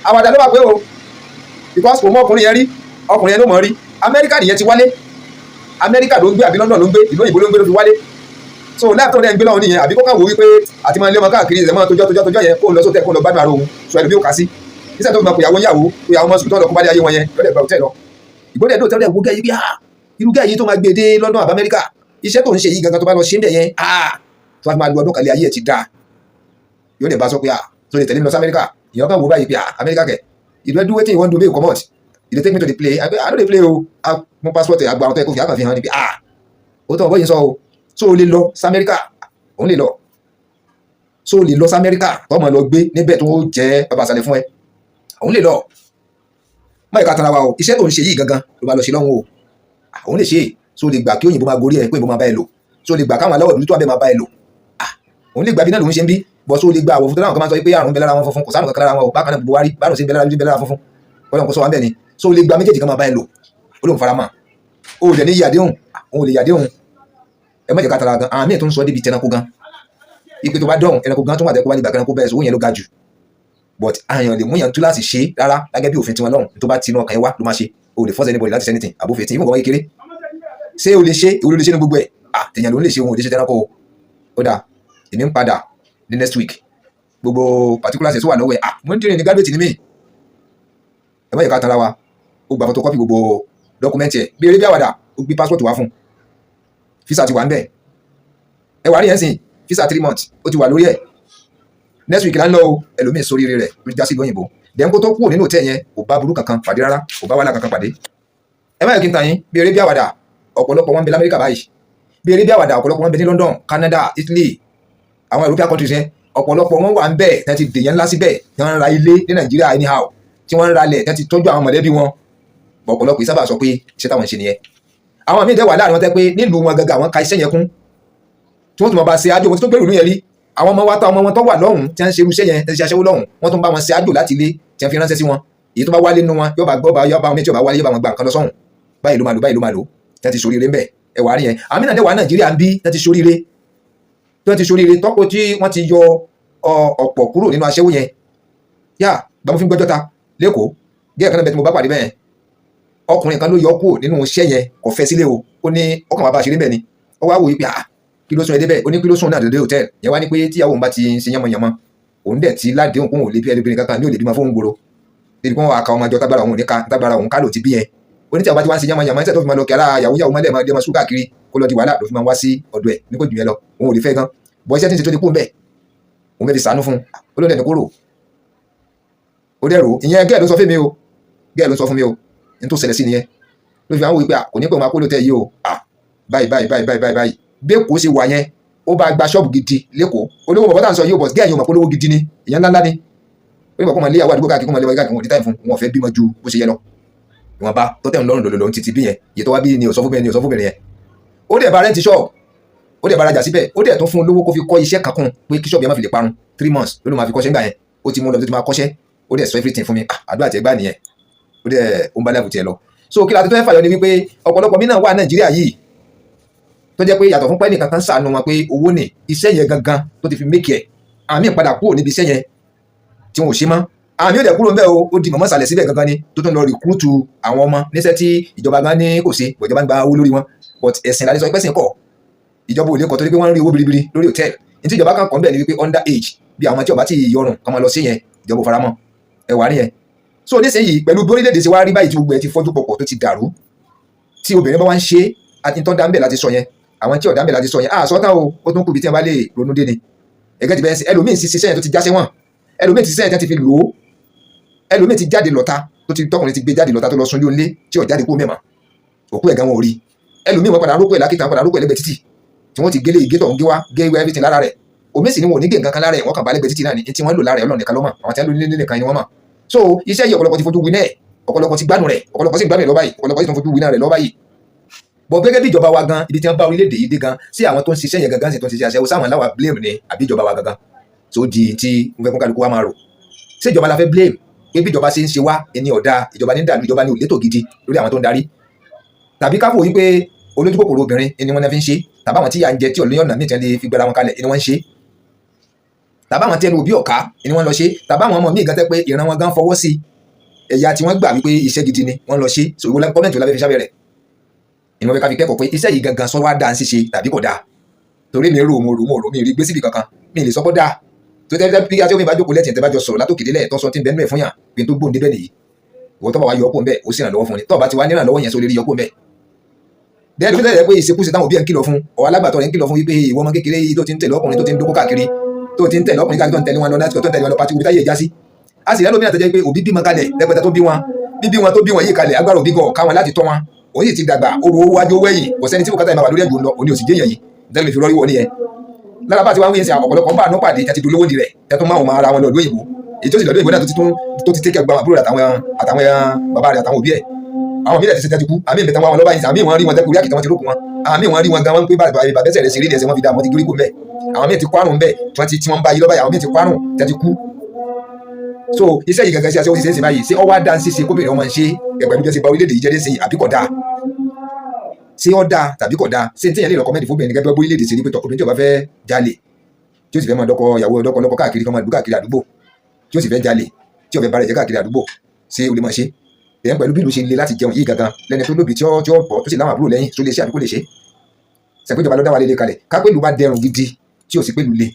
Àwàdà ló wà pé o, because kò mọ ọkùnrin yẹn rí, ọkùnrin yẹn ló mọ̀ rí. Amẹ́ríkà nìyẹn ti wálé, Amẹ́ríkà ló ń gbé àbí London ló ń gbé, ìlú òyìnbó ló ń gbé ló fi wálé. So láàtọ̀ rẹ̀ ń gbé lọ́wọ́ nìyẹn, àbí kó kàn wò wípé àti máa lé ọmọ káàkiri ẹ̀ máa tójọ́ tójọ́ tójọ́ yẹn, kó lọ sóòtẹ́, kó lọ gbádùn ara òun. So ẹlòmíì ò kà sí nísà tó fi máa pòyàwó yàwó pòyàwó mọ́ sùkúl tó lọ kó bá dé ayé wọn yẹn lọ́dẹ̀ gba hòtẹ́ẹ̀ lọ. Ìgbọ́dẹ̀ dé hòtẹ́ẹ̀, wó gẹ́ yìí bí ah, irú gẹ́ yìí tó máa gbé dé London àbí Amẹ́ríkà, iṣẹ́ tó ń ṣe yìí gangan, tó bá lọ ṣe ń bẹ̀ yẹn, ah, tó bá fi máa lu ọdún kan lé, ayé ẹ̀ ti dáa. Yóò dẹ̀ bá sọ pé ah, tó lè tẹ̀lé mi lọ sí Amẹ́ríkà. Ìyẹn kan wò báyìí pé ah, Amẹ́ríkà kẹ̀? You dey do wetin you wan do, make you comot. You dey take me to the play? I no dey play o. Mo passport ẹ̀, àgbà àwọn tó yẹ kó fi àkàn fi hàn ni pé ah, ó tọ́ ọ̀bọ yìí sọ o. So o lè lọ sí Amẹ́ríkà? Òun lè lọ. So o lè lọ sí Amẹ́ríkà tó máa lọ gbé níbẹ̀ tó jẹ́ bàbá àṣàlẹ̀ fún ẹ? Òun lè lọ. Má yẹ ká tara wa o. Iṣẹ́ tó ń ṣe yìí gangan ló máa lọ ṣe lọ́hùn o. Òun lè ṣe é. So o lè gbà kí òyìnbó máa gorí ẹ, pé òyìnbó máa bá ẹ lò? So o lè gbà káwọn aláwọ̀ dúdú tó wà bẹ́ẹ̀ máa bá ẹ lò? Òun lè gbà. Bí náà lòun ṣe ń bí bọ́, so o lè gba àwọ̀ funfun tó láwọn kan máa sọ pé àrùn ń bẹ lára wọn funfun? Kò sáàrùn kankan lára wọn o. Bákan náà gbogbo wa rí bárùn sí ń bẹ lára dúdú, ń bẹ lára funfun. Ọlọ́run kò sọ wá ń bẹ̀ ni. So o lè gba méjèèjì kan máa bá ẹ lò? Ó lóun fara mọ́. O ò dẹ̀ ní yí àdéhùn? Òun ò lè yí àdéhùn. Ẹ má jẹ́ ká tara gan. Àwọn míì tó ń sọ débi tẹranko gan, ipe tó bá dọ̀hùn, ẹranko gan tó wà tẹ́ kó bá lè gbà kẹranko bẹ́ẹ̀ sọ, owó yẹn ló ga jù. But àyàn lè mú yàn tú láti ṣe rárá gẹ́gẹ́ bí òfin tiwọn lọ́hùn. Tó bá tinú ọkàn yẹn wá ló máa ṣe. O lè force anybody láti ṣe anything àbófin tí ìfowópamọ́ kékeré. Ṣé o lè ṣe? Ìwọ ló lè ṣe ní gbogbo ẹ̀. Ah, tèèyàn ló ń lè ṣe, òun ò lè ṣe tẹranko o. Ó dà, èmi ń padà ní next week, gbogbo particulars ẹ̀ tó wà lọ́wọ́ ẹ̀. Ah, mo ń dìrín ní, graduate ni mí. Ẹ má yẹ ká tanra wa. Ó gba photocopy gbogbo document ẹ̀ bí eré bí àwàdà, ó gbé passport wá fún, visa ti wà ń bẹ̀. Ẹ wà rí yẹn sìn, visa 3 months ó ti wà lórí ẹ̀. Next week là ń lọ o. Ẹlòmíì sóríire rẹ̀ ló já sí ìlú òyìnbó. Then kó tó kúrò nínú òtẹ́ yẹn, kò bá burú kankan pàdé rárá, kò bá wàhálà kankan pàdé. Ẹ má yẹ kí n tàn yín, bí eré bí àwàdà. Ọ̀pọ̀lọpọ̀ wọn ń bẹ l'Amẹ́ríkà báyìí bí eré bí àwàdà, ọ̀pọ̀lọpọ̀ wọn ń bẹ ní London, Canada, Italy, àwọn European countries yẹn. Ọ̀pọ̀lọpọ̀ wọn wà ń bẹ̀ tẹ́ ti dèyàn ńlá síbẹ̀, tí wọ́n ń ra ilé ní Nàìjíríà anyhow, tí wọ́n ń ralẹ̀, tẹ́ ti tọ́jú àwọn mọ̀lẹ́bí wọn. Ọ̀pọ̀lọpọ̀ ìsábà sọ pé iṣẹ́ táwọn ń ṣe nìyẹn. Àwọn míì dẹ̀ wà láàrin wọn tẹ́ pé nílùú wọn gangan, àwọn ka iṣẹ́ yẹn kún, tí wọ́n tún máa bá ṣe ájò wọn tó gbèrú yẹn rí. Àwọn ọmọ wa tá ọmọ wọn tó wà lọ́hùn tí wọ́n ń ṣe irú iṣẹ́ yẹn, tí wọ́n ṣe aṣẹ́wó lọ́hùn, wọ́n tún bá wọn ṣe ájò láti ilé tí wọ́n fi ránṣẹ́ sí wọn. Èyí tó bá wálé nínú wọn yóò bá gbọ́ bá yóò bá wọn, tí yóò bá wálé yóò bá wọn gba nǹkan lọ sọ́hùn. Báyìí ló máa lò, báyìí ló máa lò, tí wọ́n ti ṣoríire ń bẹ̀. Ẹ wà á rí yẹn. Àmì náà dẹ̀ wà Nàìjíríà ń bí tí wọ́n ti ṣoríire, tí wọ́n ti ṣoríire tọ́pọ̀, tí wọ́n ti yọ ọ̀pọ̀ kúrò nínú aṣẹ́wó yẹn. Yá gbàmú fún gbọ́jọ́ta lẹ́kọ̀ọ́ gẹ́gẹ́ kan náà bẹ́ẹ̀ tí mo bá pàdé bẹ́ẹ̀, ọkùnrin kan ló yọ kúrò nínú iṣẹ́ yẹn. Kò fẹ́ sílé o, ó ní ọkàn wa bá ṣeré bẹ́ẹ̀ ni. Ó wá wò yí pé, ah, kí ló sún ẹ débẹ̀? Ó ní kí ló sún náà dédé hòtẹ́ẹ̀lì yẹn wá ní pé tíyàwó òun bá ti ń ṣe yánmọ́yánmọ́, òun dẹ̀ ti ládéhùn kóun ò lè bí ẹlẹ́bìnrin kankan ní ò lè bímọ fóun gbòòrò débi kó wọn wá ka ọmọ àjọ tágbára òun ò ní ká, tágbára òun ká ló ti bí yẹn. Ó ní tí àwọn bá ti wá ń ṣe yánmọ́yánmọ́, iṣẹ́ tó fi máa lọ kí ara yàwó yàwó mọ́lẹ̀ máa dé máa sún káàkiri kó lọ di wàhálà, ló fi máa wá sí ọ̀dọ̀ ẹ̀ ní kò jù yẹn lọ. Òun ò lè fẹ́ gan bọ́ iṣẹ́ tí ń ṣe tó ti kú ń bẹ̀, òun fẹ́ fi sànú fún un. Ó ló dẹ̀ ní kúrò, ó dẹ̀ rò ìyẹn. Gẹ́ẹ̀ ló sọ fún mi o, gẹ́ẹ̀ ló sọ fún mi o. Ní tó ṣẹlẹ̀ sí nìyẹn ló fi àwọn wò pé kò ní pẹ́ òun máa kó ló tẹ̀ yìí o. Báyìí báyìí báyìí báyìí báyìí báyìí bẹ́ẹ̀ kò ṣe wà yẹn, ó bá gba ṣọ́ọ̀bù gidi lẹ́kọ̀ọ́. Olówó bàbá tá à ń sọ yìí ó bọ̀ gẹ́ẹ̀ yẹn, ó mọ̀ pé olówó gidi ni, ìyẹn ńláńlá ni. Ó ní bàbá kó máa lé àwọn àdúgbò káàkiri, kó máa lé wọn káàkiri, wọn ò ní time fún wọn, ò fẹ́ bímọ ju bó ṣe yẹ lọ. Ìwọ̀nba tó tẹ̀ ń lọ́rùn lòlòlò ń titi bí yẹn, iye tó wá bí ni ò sọ fún mi, ni ò sọ fún mi yẹn. Ó dẹ̀ bá rent ṣọ́ọ̀bù, ó dẹ̀ bá rajà síbẹ̀, ó dẹ̀ tún fún un lówó kó fi kọ́ iṣẹ́ kan kún pé kí ṣọ́ọ̀bù yẹn má fi lè parun. 3 months ló ló máa fi kọ́ṣẹ́ ńgbà yẹn. Ó ti mú lọ tó ti máa kọ́ṣẹ́, ó dẹ̀ sọ everything fún mi. Àdúrà tiẹ̀ gbà nìyẹn, ó dẹ̀ ó ń bá level tiẹ̀ lọ. So kí la ti tó fẹ́ fàyọ ni wípé ọ̀pọ̀lọpọ̀ mí náà wà Nàìjíríà yìí tó jẹ́ pé yàtọ̀ fún pẹ́ nìkan kan ṣàánú wọn pé owó ní iṣẹ́ yẹn gangan tó ti fi make ẹ̀, àmì ìpadà kúrò níbi iṣẹ́ yẹn tí wọn ò ṣe mọ́. Àmì ò dẹ̀ kúrò ńbẹ̀ o, ó di mọ̀mọ́ sàlẹ̀ síbẹ̀ gangan ni, tó tún lọ recruit àwọn ọmọ níṣẹ́ tí ìjọba gan ní kò ṣe, ìjọba ń gba owó lórí wọn. But ẹ̀sìn ìlànà sọ pé ẹ̀sìn kọ̀, ìjọba ò lè kọ́ torí pé wọ́n ń rí owó biribiri lórí hòtẹ́ẹ̀lì. Ní tí ìjọba kan kọ́ ń bẹ̀ ni wípé under age, bí àwọn tí ó bá ti yọrùn kọ́ máa lọ sí yẹn, ìjọba ò faramọ́. Ẹ wà á rí yẹn. So nísìnyí, pẹ̀lú bí orílẹ̀-èdè ṣe wá rí báyìí, tí gbogbo ẹ̀ ti fọ́jú pọ̀pọ̀, tó ti dàrú, tí obìnrin bá wá ń ṣe àti tó dá ń bẹ̀ láti sọ yẹn, àwọn tí ọ̀dá ń bẹ̀ láti sọ yẹn, àṣọ tán o, ó tún kù bí tí wọ́n bá lè ronú dé ni. Ẹgẹ́ ti bẹ́ẹ̀ sí, ẹlòmíì sì ṣiṣẹ́ yẹn tó ti já sẹ́wọ̀n, ẹlòmíì ti ṣiṣẹ́ yẹn tó ti fi lò ó, ẹlòmíì ti jáde lọ́ta, tó ti tọkùnrin ti gbé jáde lọ́ta, tó lọ sunlé onílé tí ò jáde kó mẹ́mà, òkú ẹ̀ gan wọn ò rí. Ẹlòmíì wọn padà rókò ẹ̀ lákìtàn, padà rókò ẹ̀ lẹ́gbẹ̀ẹ́ títì tí wọ́n ti gélé ìgé tó ń gé wá gé everything lára rẹ̀. Omi sì ni wọn ò ní gé nǹkan kan lára ẹ̀, wọ́n kàn bá lẹ́gbẹ̀ẹ́ títì náà ni. Tí wọ́n lò lára ẹ̀, Ọlọ́run nìkan ló mọ̀, àwọn tí wọ́n lò nílé nìkan ni wọ́n mọ̀. So iṣẹ́ yìí, ọ̀pọ̀lọpọ̀ ti fojú winá ẹ̀, ọ̀pọ̀lọpọ̀ ti gbádùn rẹ̀, ọ̀pọ̀lọpọ̀ sì ń gbádùn ẹ̀ lọ báyìí, ọ̀pọ̀lọpọ̀ sì tún fojú winá rẹ̀ lọ báyìí. Bọ̀ gẹ́gẹ́ bí ìjọba wa gan, ibi tí wọ́n bá orílẹ̀-èdè yìí dé gan, sí àwọn tó ń ṣiṣẹ́ yẹn gangan sì tó ń ṣiṣẹ́ aṣẹ́wó, sáwọn láwa blame ni àbí ìjọba wa gangan tó di tí mo fẹ́ kún kálukú wa máa rò? Ṣé ìjọba la fẹ́ blame pé bí ìjọba ṣe ń ṣe wá ẹni ọ̀dà, ìjọba ní dàlú, ìjọba ní òlétò gidi lórí àwọn tó ń darí, tàbí ká fò wípé olójú kòkòrò obìnrin ni wọ́n fi ń ṣe, tàbí àwọn tí yà ń jẹ tí ọ̀lẹ́yìn ọ̀nà míì tí wọ́n lè fi gbéra wọn kalẹ̀ ni wọ́n ń ṣe, tàbí àwọn tí ẹnu òbí ọ̀ká ni wọ́n lọ ṣe, tàbí àwọn ọmọ míì gan tẹ́ pé ìran wọn gan fọwọ́ sí ẹ̀yà tí wọ́n gbà wípé iṣẹ́ gidi ni wọ́n lọ ṣe? So ìwọ comment lábẹ́ fi sábẹ́ rẹ̀ ìwọ̀n fẹ́ ká fi kẹ́kọ̀ọ́ pé iṣẹ́ yìí gangan sọ wá dáa ń ṣiṣe tàbí kò dáa. Torí mi rò, mo rò, mo rò, mi rí gbé síbi kankan, mi lè sọ pé dáa tó tẹ́ bí ajọ́ mi bá jókòó lẹ́tìn tẹ́ bá jọ sọ̀rọ̀ látòkè délẹ̀ tó sọ tí ń bẹ́ẹ̀ nú ẹ̀ fún yàn pé tó gbóhùn débẹ̀ nìyí. Ìwọ tó bá wá yọ ọkọ̀ ńbẹ̀, ó sì ràn lọ́wọ́ fún ni. Tó bá ti wá nírànlọ́wọ́ yẹn, sọ lè rí yọkọ̀ ńbẹ̀. Bẹ́ẹ̀ ló fi tẹ̀lé pé ìṣekúṣe táwọn òbí ẹ̀ ń kìlọ̀ fún ọ̀, alágbàtọ́ rẹ̀ ń kìlọ̀ fún wípé ìwọ ọmọ kékeré yìí tó ti ń tẹ̀lé ọkùnrin, tó ti ń dókó káàkiri, tó ti ń tẹ̀lé ọkùnrin káàkiri, tó ń tẹ̀lé wọn lọ láti tó ń tẹ̀lé wọn lọ party, òbí táyé ìjà sí. A sì lẹ́nu mìíràn tó jẹ́ pé òbí bímọ kalẹ̀ lẹ́pẹ̀tẹ̀, tó bí wọn, bíbí wọn tó bí wọn yìí kalẹ̀, agbára òbí gan ọ̀ká wọn láti tọ́ wọn. Òun sì ti dàgbà, owó owó wájú owó ẹ̀yìn, kò sẹ́ni tí bùkátà ìmọ̀ wà lórí ẹ̀jọ̀ lọ, òní òsì jẹ́yàn yìí tẹ́lẹ̀ lè fi rọ́rí wọ nìyẹn. Lára bá ti wá ń wíyẹn sí, ọ̀pọ̀lọpọ̀ ń bá àánú pàdé tẹ́tí dolówó di rẹ̀, tẹ́tún máa wọn ara wọn lọ lóyìnbó, èyí tó sì lọ́dọ̀ ìbò náà tó ti tún tó ti tẹ́kẹ̀ gba àbúrò rẹ̀ àtàwọn bàbá rẹ̀ àtàwọn òbí ẹ̀. Àwọn mílẹ̀ ti ṣe tẹ́tí kú, àmì ìbẹ̀tẹ̀ wọn lọ́ba yìí, àmì wọn rí wọn tẹ́kù rí àkìtàn wọn ti rókun wọn, àmì wọn rí wọn gan wọn pé bàbá bẹ́sẹ̀ rẹ̀ sí rí ní ẹsẹ̀ wọn fi dá wọn ti gírí kú mbẹ́. Àwọn míì ti kó àrùn mbẹ́ tí wọ́n ti tí wọ́n ń bá yí lọ́ba yìí, àwọn míì ti kó àrùn tẹ́tí kú. So iṣẹ́ yìí gangan sí aṣẹ́wó ṣiṣẹ́ ń ṣe báyìí, ṣé ọwọ́ adá ń ṣiṣẹ́ kóbìnrin ọmọ ń ṣe pẹ̀lú bí ó ṣe ba orílẹ̀-èdè yìí jẹ́ dé sí, àbí kò dáa? Ṣé ó dáa tàbí kò dáa? Ṣé tí èèyàn lè recommend fún obìnrin gẹ́gẹ́ bí orílẹ̀-èdè ṣe rí pé tọ́ obìnrin tí ó bá fẹ́ jalè, tí ó sì fẹ́ máa dọ́kọ ìyàwó dọ́kọ lọ́kọ káàkiri, kọ́ máa dùn káàkiri àdúgbò, tí ó sì fẹ́ jalè, tí ó fẹ́ bára ẹ̀ jẹ́ káàkiri àdúgbò, ṣé o lè máa ṣe bẹ́ẹ̀ pẹ̀lú bí ìlú ṣe le láti jẹun yìí gangan, lẹ́ni tó lóbi tí ó bọ̀, tó sì láwọn àbúrò lẹ́yìn, tó lè ṣe àbí kò lè ṣe? Ṣàpèjọba ló dá wa lélẹ̀ kalẹ̀ kápẹ́ ìlú bá dẹrùn gidi tí ò sí pé ìlú le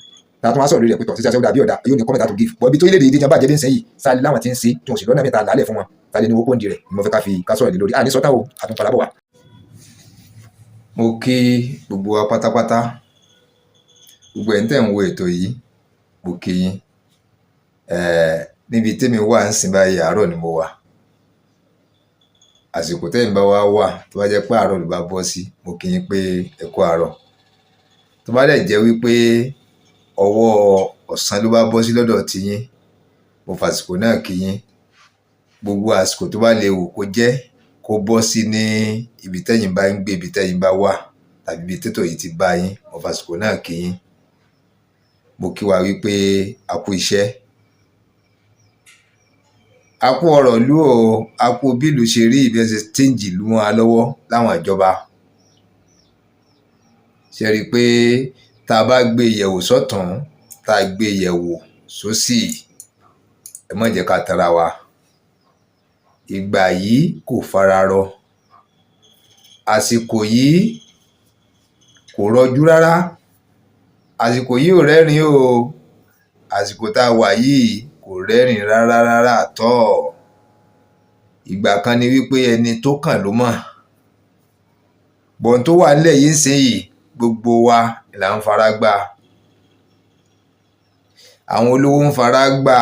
tààtún wá sọ̀rọ̀ lórí rẹ̀ pé tọ̀ sísá sẹ́wọ́n dàbí ọ̀dà yóò ní comment to give bọ́ ibi tó ilé èdè ìjọba jẹ́ dé ń sẹ́yìn sáré láwọn tí ń ṣe tí wọ́n sì lọ́nà mẹ́ta lálẹ́ fún wọn sáré ní owó kóńdì rẹ̀ ni mo fẹ́ ká fi ká sọ̀rọ̀ lé lórí. Àní sọ́tà o, àtúnpadà bọ̀ wá. Mo kí gbogbo wa pátápátá, gbogbo ẹ̀ ń tẹ̀ ń wo ètò yìí, mo kí yín. Níbi tèmi wà ń sìn báyìí, àárọ̀ ni mo wà. Àsìkò tẹ́yin bá wá wà, tó bá jẹ́ pé àárọ̀ ló bá bọ́ sí, mo kí yín pé ẹ kú àárọ̀. Tó bá dẹ̀ jẹ́ wípé ọwọ́ ọ̀sán ló bá bọ́ sí lọ́dọ̀ tiyín, mo fàsìkò náà kí yín. Gbogbo àsìkò tó bá lè wù kó jẹ́ kó bọ́ sí ní ibi tẹ́yin bá ń gbé, ibi tẹ́yin bá wà, tàbí ibi tétò yìí ti bá yín, mo fàsìkò náà kí yín. Mo kí wa wípé a kú iṣẹ́, a kú ọ̀rọ̀ ìlú o, a kú bí ìlú ṣe rí, bí wọ́n ṣe change ìlú mọ́ wa lọ́wọ́ láwọn ìjọba. Ṣe rí i pé tá a bá gbé yẹ̀wò sọ́tùn, tá a gbé yẹ̀wò sósì, ẹ má jẹ́ ká tanra wa, ìgbà yìí kò fararọ, àsìkò yìí kò rọjú rárá, àsìkò yìí ò rẹ́rìn o, àsìkò tá a wà yìí kò rẹ́rìn rárá rárá àtọ́. Ìgbà kan ni wípé ẹni tó kàn ló mọ̀ bọ̀n tó wà nílẹ̀ yìí nísìnyìí, gbogbo wa là ń fara gbá. Àwọn olówó ń fara gbá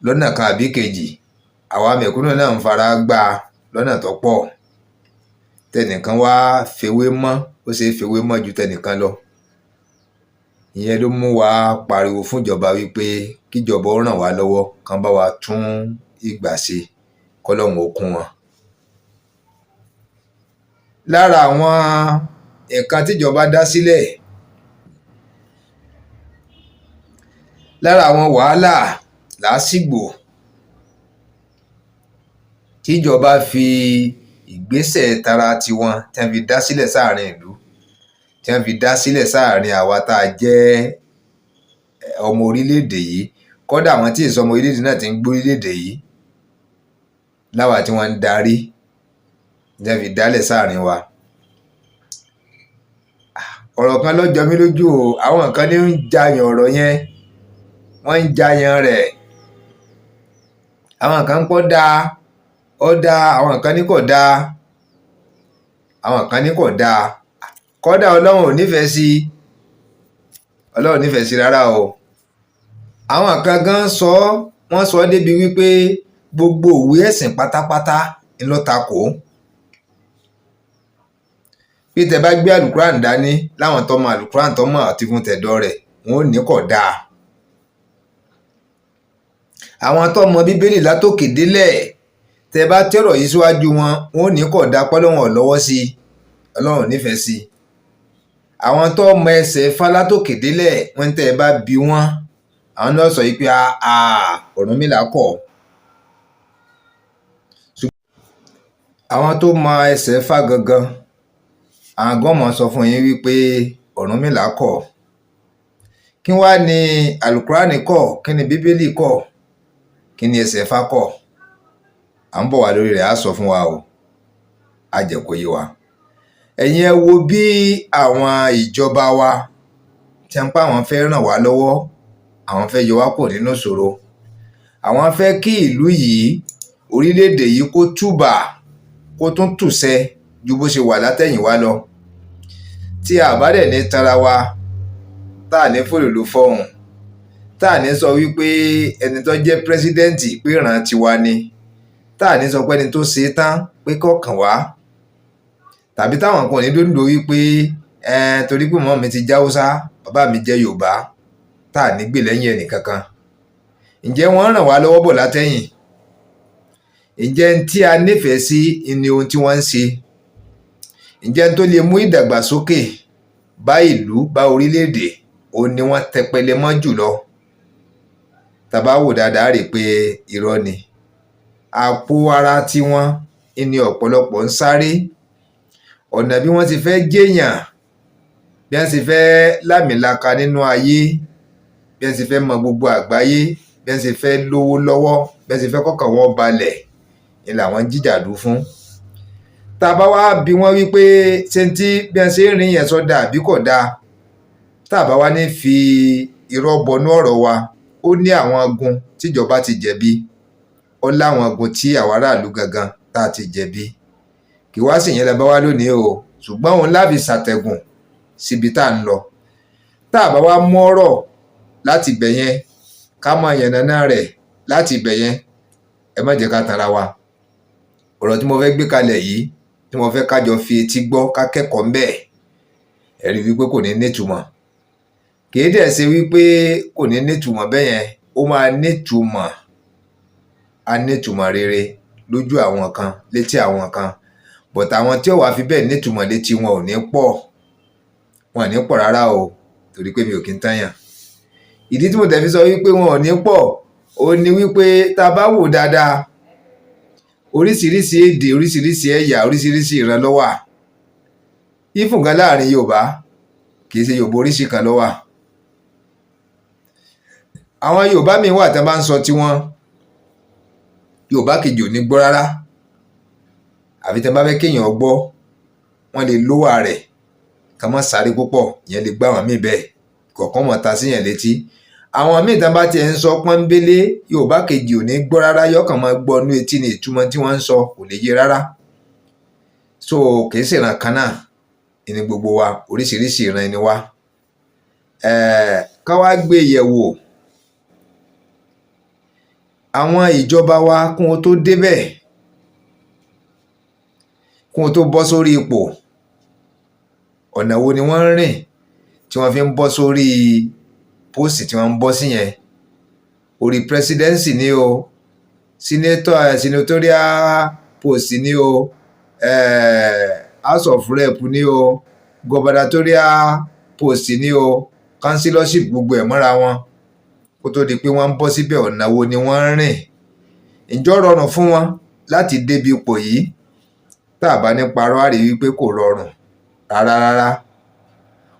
lọ́nà kan àbí kejì, àwa mẹ̀kúnnù náà ń fara gbá lọ́nà tó pọ̀. Tẹnìkan wá fewé mọ́, ó ṣe é fewé mọ́ ju tẹnìkan lọ. Ìyẹn ló mú wa pariwo fúnjọba wípé kíjọba ó ràn wá lọ́wọ́, kán bá wa tún ìgbà ṣe, kọ́lọ́hun ó kún wọn. Lára àwọn nǹkan tíjọba dá sílẹ̀, lára àwọn wàhálà làásìgbò tíjọba fi ìgbésẹ̀ tara tiwọn tí wọ́n fi dá sílẹ̀ sáàrin ìlú, tí wọ́n fi dá sílẹ̀ sáàrin àwa tá a jẹ́ ọmọ orílẹ̀-èdè yìí, kódà àwọn tí èso ọmọ orílẹ̀-èdè náà ti ń gbé orílẹ̀-èdè yìí, láwa tí wọ́n ń darí, tí wọ́n fi dálẹ̀ sáàrin wa. Ọ̀rọ̀ kan ló jọ mí lójú o. Àwọn kan ní ń jayàn ọ̀rọ̀ yẹn, wọ́n ń jayàn rẹ̀. Àwọn kan ń pọ́ dáa, ó dáa, àwọn kan ní kò dáa, àwọn kan ní kò dáa, kódà Ọlọ́run ò nífẹ̀ẹ́ sí, Ọlọ́run ò nífẹ̀ẹ́ sí rárá o. Àwọn kan gan sọ, wọ́n sọ débi wípé gbogbo òwe ẹ̀sìn pátápátá ń ló takò. Bí tẹ bá gbé àlùkùránì dání, láwọn tó mọ àlùkùránì tó mọ̀ àti fún tẹ̀dọ̀ rẹ̀, wọn ò ní kò dáa. Àwọn tó mọ Bíbélì látòkè délẹ̀, tẹ bá tẹ̀rọ̀ yìí síwájú wọn, wọn ò ní kò dáa, pọ́lọ́hun ò lọ́wọ́ sí i, Ọlọ́run ò nífẹ̀ẹ́ sí i. Àwọn tó mọ ẹsẹ̀ Ifá látòkè délẹ̀, wọ́n tẹ́ ẹ bá bi wọ́n, àwọn náà sọ yìí pé Ọ̀rúnmìlà kọ̀. Àwọn tó mọ ẹsẹ̀ Ifá gangan, àwọn gan mọ̀ sọ fún yín wípé Ọ̀rúnmìlà kọ̀. Kí wá ní àlùkùránì kọ̀? Kí ni Bíbélì kọ̀? Kí ni ẹsẹ̀ Ifá kọ̀? À ń bọ̀ wá lórí rẹ̀, á sọ fún wa o, á jẹ́ kó yé wa. Ẹ̀yin ẹ wo bí àwọn ìjọba wa tí wọ́n pa àwọn fẹ́ ràn wá lọ́wọ́, àwọn fẹ́ yọ wá kúrò nínú ìṣòro, àwọn fẹ́ kí ìlú yìí, orílẹ̀-èdè yìí kó túbà, kó tún tùsẹ ju bó ṣe wà látẹ̀yìnwá lọ. Tí a bá dẹ̀ ní tanra wa, tá à ní fòlòlò fọhùn, tá à ní sọ wípé ẹni tó jẹ́ pírẹ́sídẹ́ǹtì pé ìran tiwa ni, tá à ní sọ pé ẹni tó ṣe é tán pé kọ̀ọ̀kan wá, tàbí táwọn kan ò ní dóńdó wípé torí pé màmá mi ti jẹ́ Haúsá, bàbá mi jẹ́ Yorùbá, tá à ní gbè lẹ́yìn ẹnì kankan. Ǹjẹ́ wọ́n ràn wá lọ́wọ́ bọ̀ látẹ̀yìn? Ǹjẹ́ n tí a nífẹ̀ẹ́ sí ni ohun tí wọ́n ń ṣe? Ǹjẹ́ n tó lè mú ìdàgbàsókè bá ìlú, bá orílẹ̀-èdè, òun ni wọ́n tẹpẹlẹ mọ́ jùlọ? Tá a bá wò dáadáa, á rí i pé irọ́ ni. Àpò ara tiwọn ni ọ̀pọ̀lọpọ̀ ń sáré, ọ̀nà bí wọ́n ti fẹ́ jèèyàn, bí wọ́n ti fẹ́ lámìlaka nínú ayé, bí wọ́n ti fẹ́ mọ gbogbo àgbáyé, bí wọ́n ti fẹ́ lówó lọ́wọ́, bí wọ́n ti fẹ́ kọ́kàn wọn balẹ̀ ni làwọn ń jìjàdù fún. Tá a bá wá bi wọ́n wípé ṣé tí bí wọ́n ṣe ń rìn yẹn sọ dáa àbí kò dáa, tá a bá wá ní fi irọ́ bọnú ọ̀rọ̀ wa, ó ní àwọn gun tíjọba ti jẹ̀bi, ó láwọn gun tí àwa aráàlú gangan tá a ti jẹ̀bi. Kì wá sì yẹn la bá wá lónìí o, ṣùgbọ́n òun láfi ṣàtẹ̀gùn síbi tá à ń lọ. Tá a bá wá mú ọ̀rọ̀ láti ibẹ̀ yẹn, ká mọ yànnàná rẹ̀ láti ibẹ̀ yẹn, ẹ má jẹ́ ká tanra wa. Ọ̀rọ̀ tí mo fẹ́ gbé kalẹ̀ yìí, tí mo fẹ́ kájọ fi etí gbọ́, ká kẹ́kọ̀ọ́ ńbẹ̀, ẹ rí wípé kò ní nítumọ̀. Kì í dẹ̀ ṣe wípé kò ní nítumọ̀ bẹ́yẹn, ó máa nítumọ̀, á nítumọ̀ rere lójú àwọn kan, létí àwọn kan, but àwọn tí ó wàá fi bẹ́ẹ̀ nítumọ̀ létí wọn ò ní pọ̀, wọn ò ní pọ̀ rárá o, torí pé mi ò kí ń tàyàn. Ìdí tí mo tẹ̀ fi sọ wípé wọn ò ní pọ̀, ó ní wípé tá a bá wò dáadáa, oríṣiríṣi èdè, oríṣiríṣi ẹ̀yà, oríṣiríṣi ìran ló wà. Even gan láàrin Yorùbá, kì í ṣe Yorùbá oríṣi kan ló wà. Àwọn Yorùbá míì wà, tí wọ́n bá ń sọ tiwọn, Yorùbá kejì ò ní gbọ́ rárá, àfi tí wọ́n bá fẹ́ kéèyàn gbọ́, wọ́n lè lówà rẹ̀ ká má sáré púpọ̀. Ìyẹn lè gbá àwọn míì bẹ́ẹ̀ kọ̀ọ̀kan mọ̀ ta síyàn létí. Àwọn míì tán bá tiẹ̀ ń sọ pọ́nbélé, Yorùbá kejì ò ní gbọ́ rárá, yọkàn máa gbọ́ inú etí ni, ìtumọ̀ tí wọ́n ń sọ kò lè yé rárá. So kì í ṣèran kan náà ní gbogbo wa, oríṣiríṣi ìran ni wá. Ká wá gbé yẹ̀wò, àwọn ìjọba wa, kí wọ́n tó débẹ̀, kí wọ́n tó bọ́ sórí ipò, ọ̀nà wo ni wọ́n ń rìn tí wọ́n fi ń bọ́ sórí post tí wọ́n ń bọ́ sí yẹn? Orí presidency ni o, senator, senatorial post ni o, house of rep ni o, gubernatorial post ni o, councillorship, gbogbo ẹ̀ mọ́ra wọn, kó tó di pé wọ́n ń bọ́ síbẹ̀, ọ̀nà wo ni wọ́n ń rìn? Ǹjọ́ rọrùn fún wọn láti débi ipò yìí? Tá a bá ní parọ́, á rí wípé kò rọrùn rárá rárá.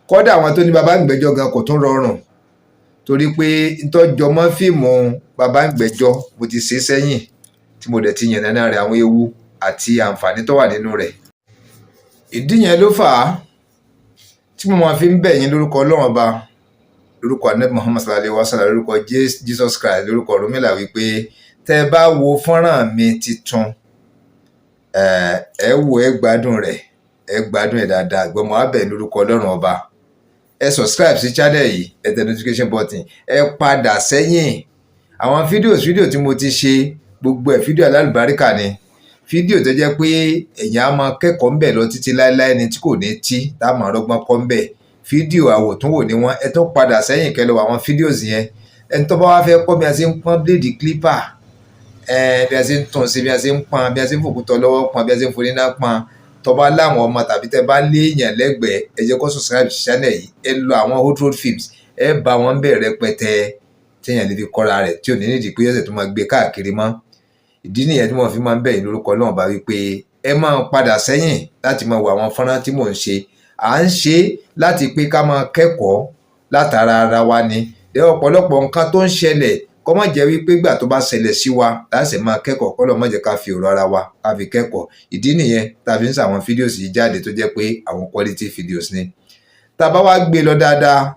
Kódà àwọn tó ní baba ń gbẹ́jọ́ gan, kò tún rọrùn, torí pé ntọ́jọ mọ́ fíìmù baba ń gbẹ́jọ́, mo ti ṣe sẹ́yìn, tí mo dẹ̀ ti yànnàná rẹ̀, àwọn ewu àti àǹfààní tó wà nínú rẹ̀. Ìdí yẹn ló fà á tí mo máa fi ń bẹ̀ yín lórúkọ Ọlọ́run Ọba, lórúkọ Anabi Muhammad sallallahu alayhi wa sallam, lórúkọ Jesus Christ, lórúkọ Ọ̀rúnmìlà, wípé tẹ́ ẹ bá wo fọ́nrán mi titun, ẹ wò, ẹ gbádùn rẹ̀, ẹ gbádùn ẹ̀ dáadáa. Gbọ́mọ abẹ lórúkọ Ọlọ́run Ọba, ẹ subscribe sí channel yìí, ẹ tẹ notification button, ẹ padà sẹ́yìn àwọn fídíò tí mo ti ṣe, gbogbo ẹ̀ fídíò alálùbáríkà ni, fídíò tó jẹ́ pé èèyàn á máa kẹ́kọ̀ọ́ ńbẹ̀ lọ títí láéláé ni, tí kò ní tí tá a máa rọ́gbọ́n kọ́ ńbẹ̀. Fídíò àwòtúnwò ni wọ́n. Ẹ tún padà sẹ́yìn kẹ́ lọ wo àwọn fídíò yẹn. Ẹni tó bá wá fẹ́ kọ́ bí a ṣe ń pọ́n blade clipper, bí a ṣe ń tún ṣe, bí a ṣe ń pọ́n, bí a ṣe ń fòkútọ lọ́wọ́ pọ́n, bí a ṣe ń foníná pọ́n, tó bá láwọn ọmọ tàbí tẹ́ bá léèyàn lẹ́gbẹ̀ẹ́, ẹ jẹ́ kó subscribe sí channel yìí. Ẹ lọ àwọn old road films, ẹ bá wọn bẹ̀ rẹpẹtẹ téèyàn lè fi kọ́ra rẹ̀, tí ò ní nídìí pé ọ̀sẹ̀ tó máa gbé káàkiri mọ́. Ìdí nìyẹn tí mo fi máa ń bẹ̀ yín lórúkọ Ọlọ́run bá wípé ẹ máa padà sẹ́yìn láti máa wo àwọn fọ́nrán tí mò ń ṣe. À ń ṣe láti pé ká máa kẹ́kọ̀ọ́ látara ara wa ni. Ọ̀pọ̀lọpọ̀ nǹkan tó ń ṣẹlẹ̀, kó má jẹ́ wípé ìgbà tó bá ṣẹlẹ̀ sí wa láti máa kẹ́kọ̀ọ́. Kọ́ lọ́ má jẹ́ ká fi ọ̀rọ̀ ara wa ká fi kẹ́kọ̀ọ́. Ìdí nìyẹn tá a fi ń ṣàwọn videos yìí jáde, tó jẹ́ pé àwọn quality videos ni. Tá a bá wá gbé lọ dáadáa,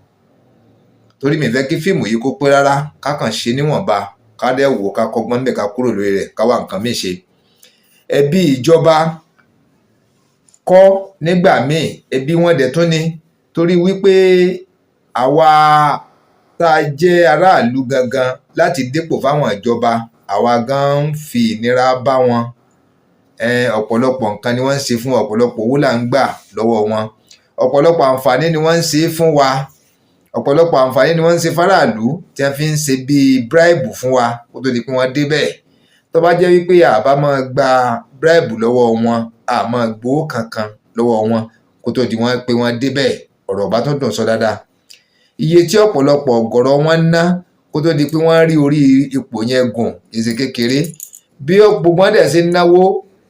torí mi fẹ́ kí fíìmù yìí kó pé rárá, ká kàn ṣe níwọ̀nba, ká dẹ̀ wò, ká kọ́gbọ́n níbẹ̀, ká kúrò lórí rẹ̀, ká wá nǹkan míì ṣe. Ẹbí ìjọba kọ́ nígbà míì, ẹbí wọn dẹ̀ tún ni, torí wípé àwa tá a jẹ́ aráàlú gangan láti dépò fáwọn ìjọba, àwa gan ń fi ìnira bá wọn. Ọ̀pọ̀lọpọ̀ nǹkan ni wọ́n ń ṣe fún, ọ̀pọ̀lọpọ̀ owó là ń gbà lọ́wọ́ wọn, ọ̀pọ̀lọpọ̀ àǹfààní ni wọ́n ń ṣe fún wa, ọ̀pọ̀lọpọ̀ àǹfààní ni wọ́n ń ṣe fáráàlú tí wọ́n fi ń ṣe bíi bribe fún wa kó tó di pé wọ́n débẹ̀. Tó bá jẹ́ wípé àbá máa gba bribe lọ́wọ́ wọn, a máa gbowó kankan lọ́wọ́ wọn kó tó di wọ́n pé wọ́n débẹ̀, ọ̀rọ̀ bá tún dùn sọ dáadáa. Iye tí ọ̀pọ̀lọpọ̀ ọ̀gọ̀rọ̀ wọn ná kó tó di pé wọ́n rí orí ipò yẹn gùn kì í ṣe kékeré. Bí gbogbo wọn dẹ̀ ṣe ń náwó,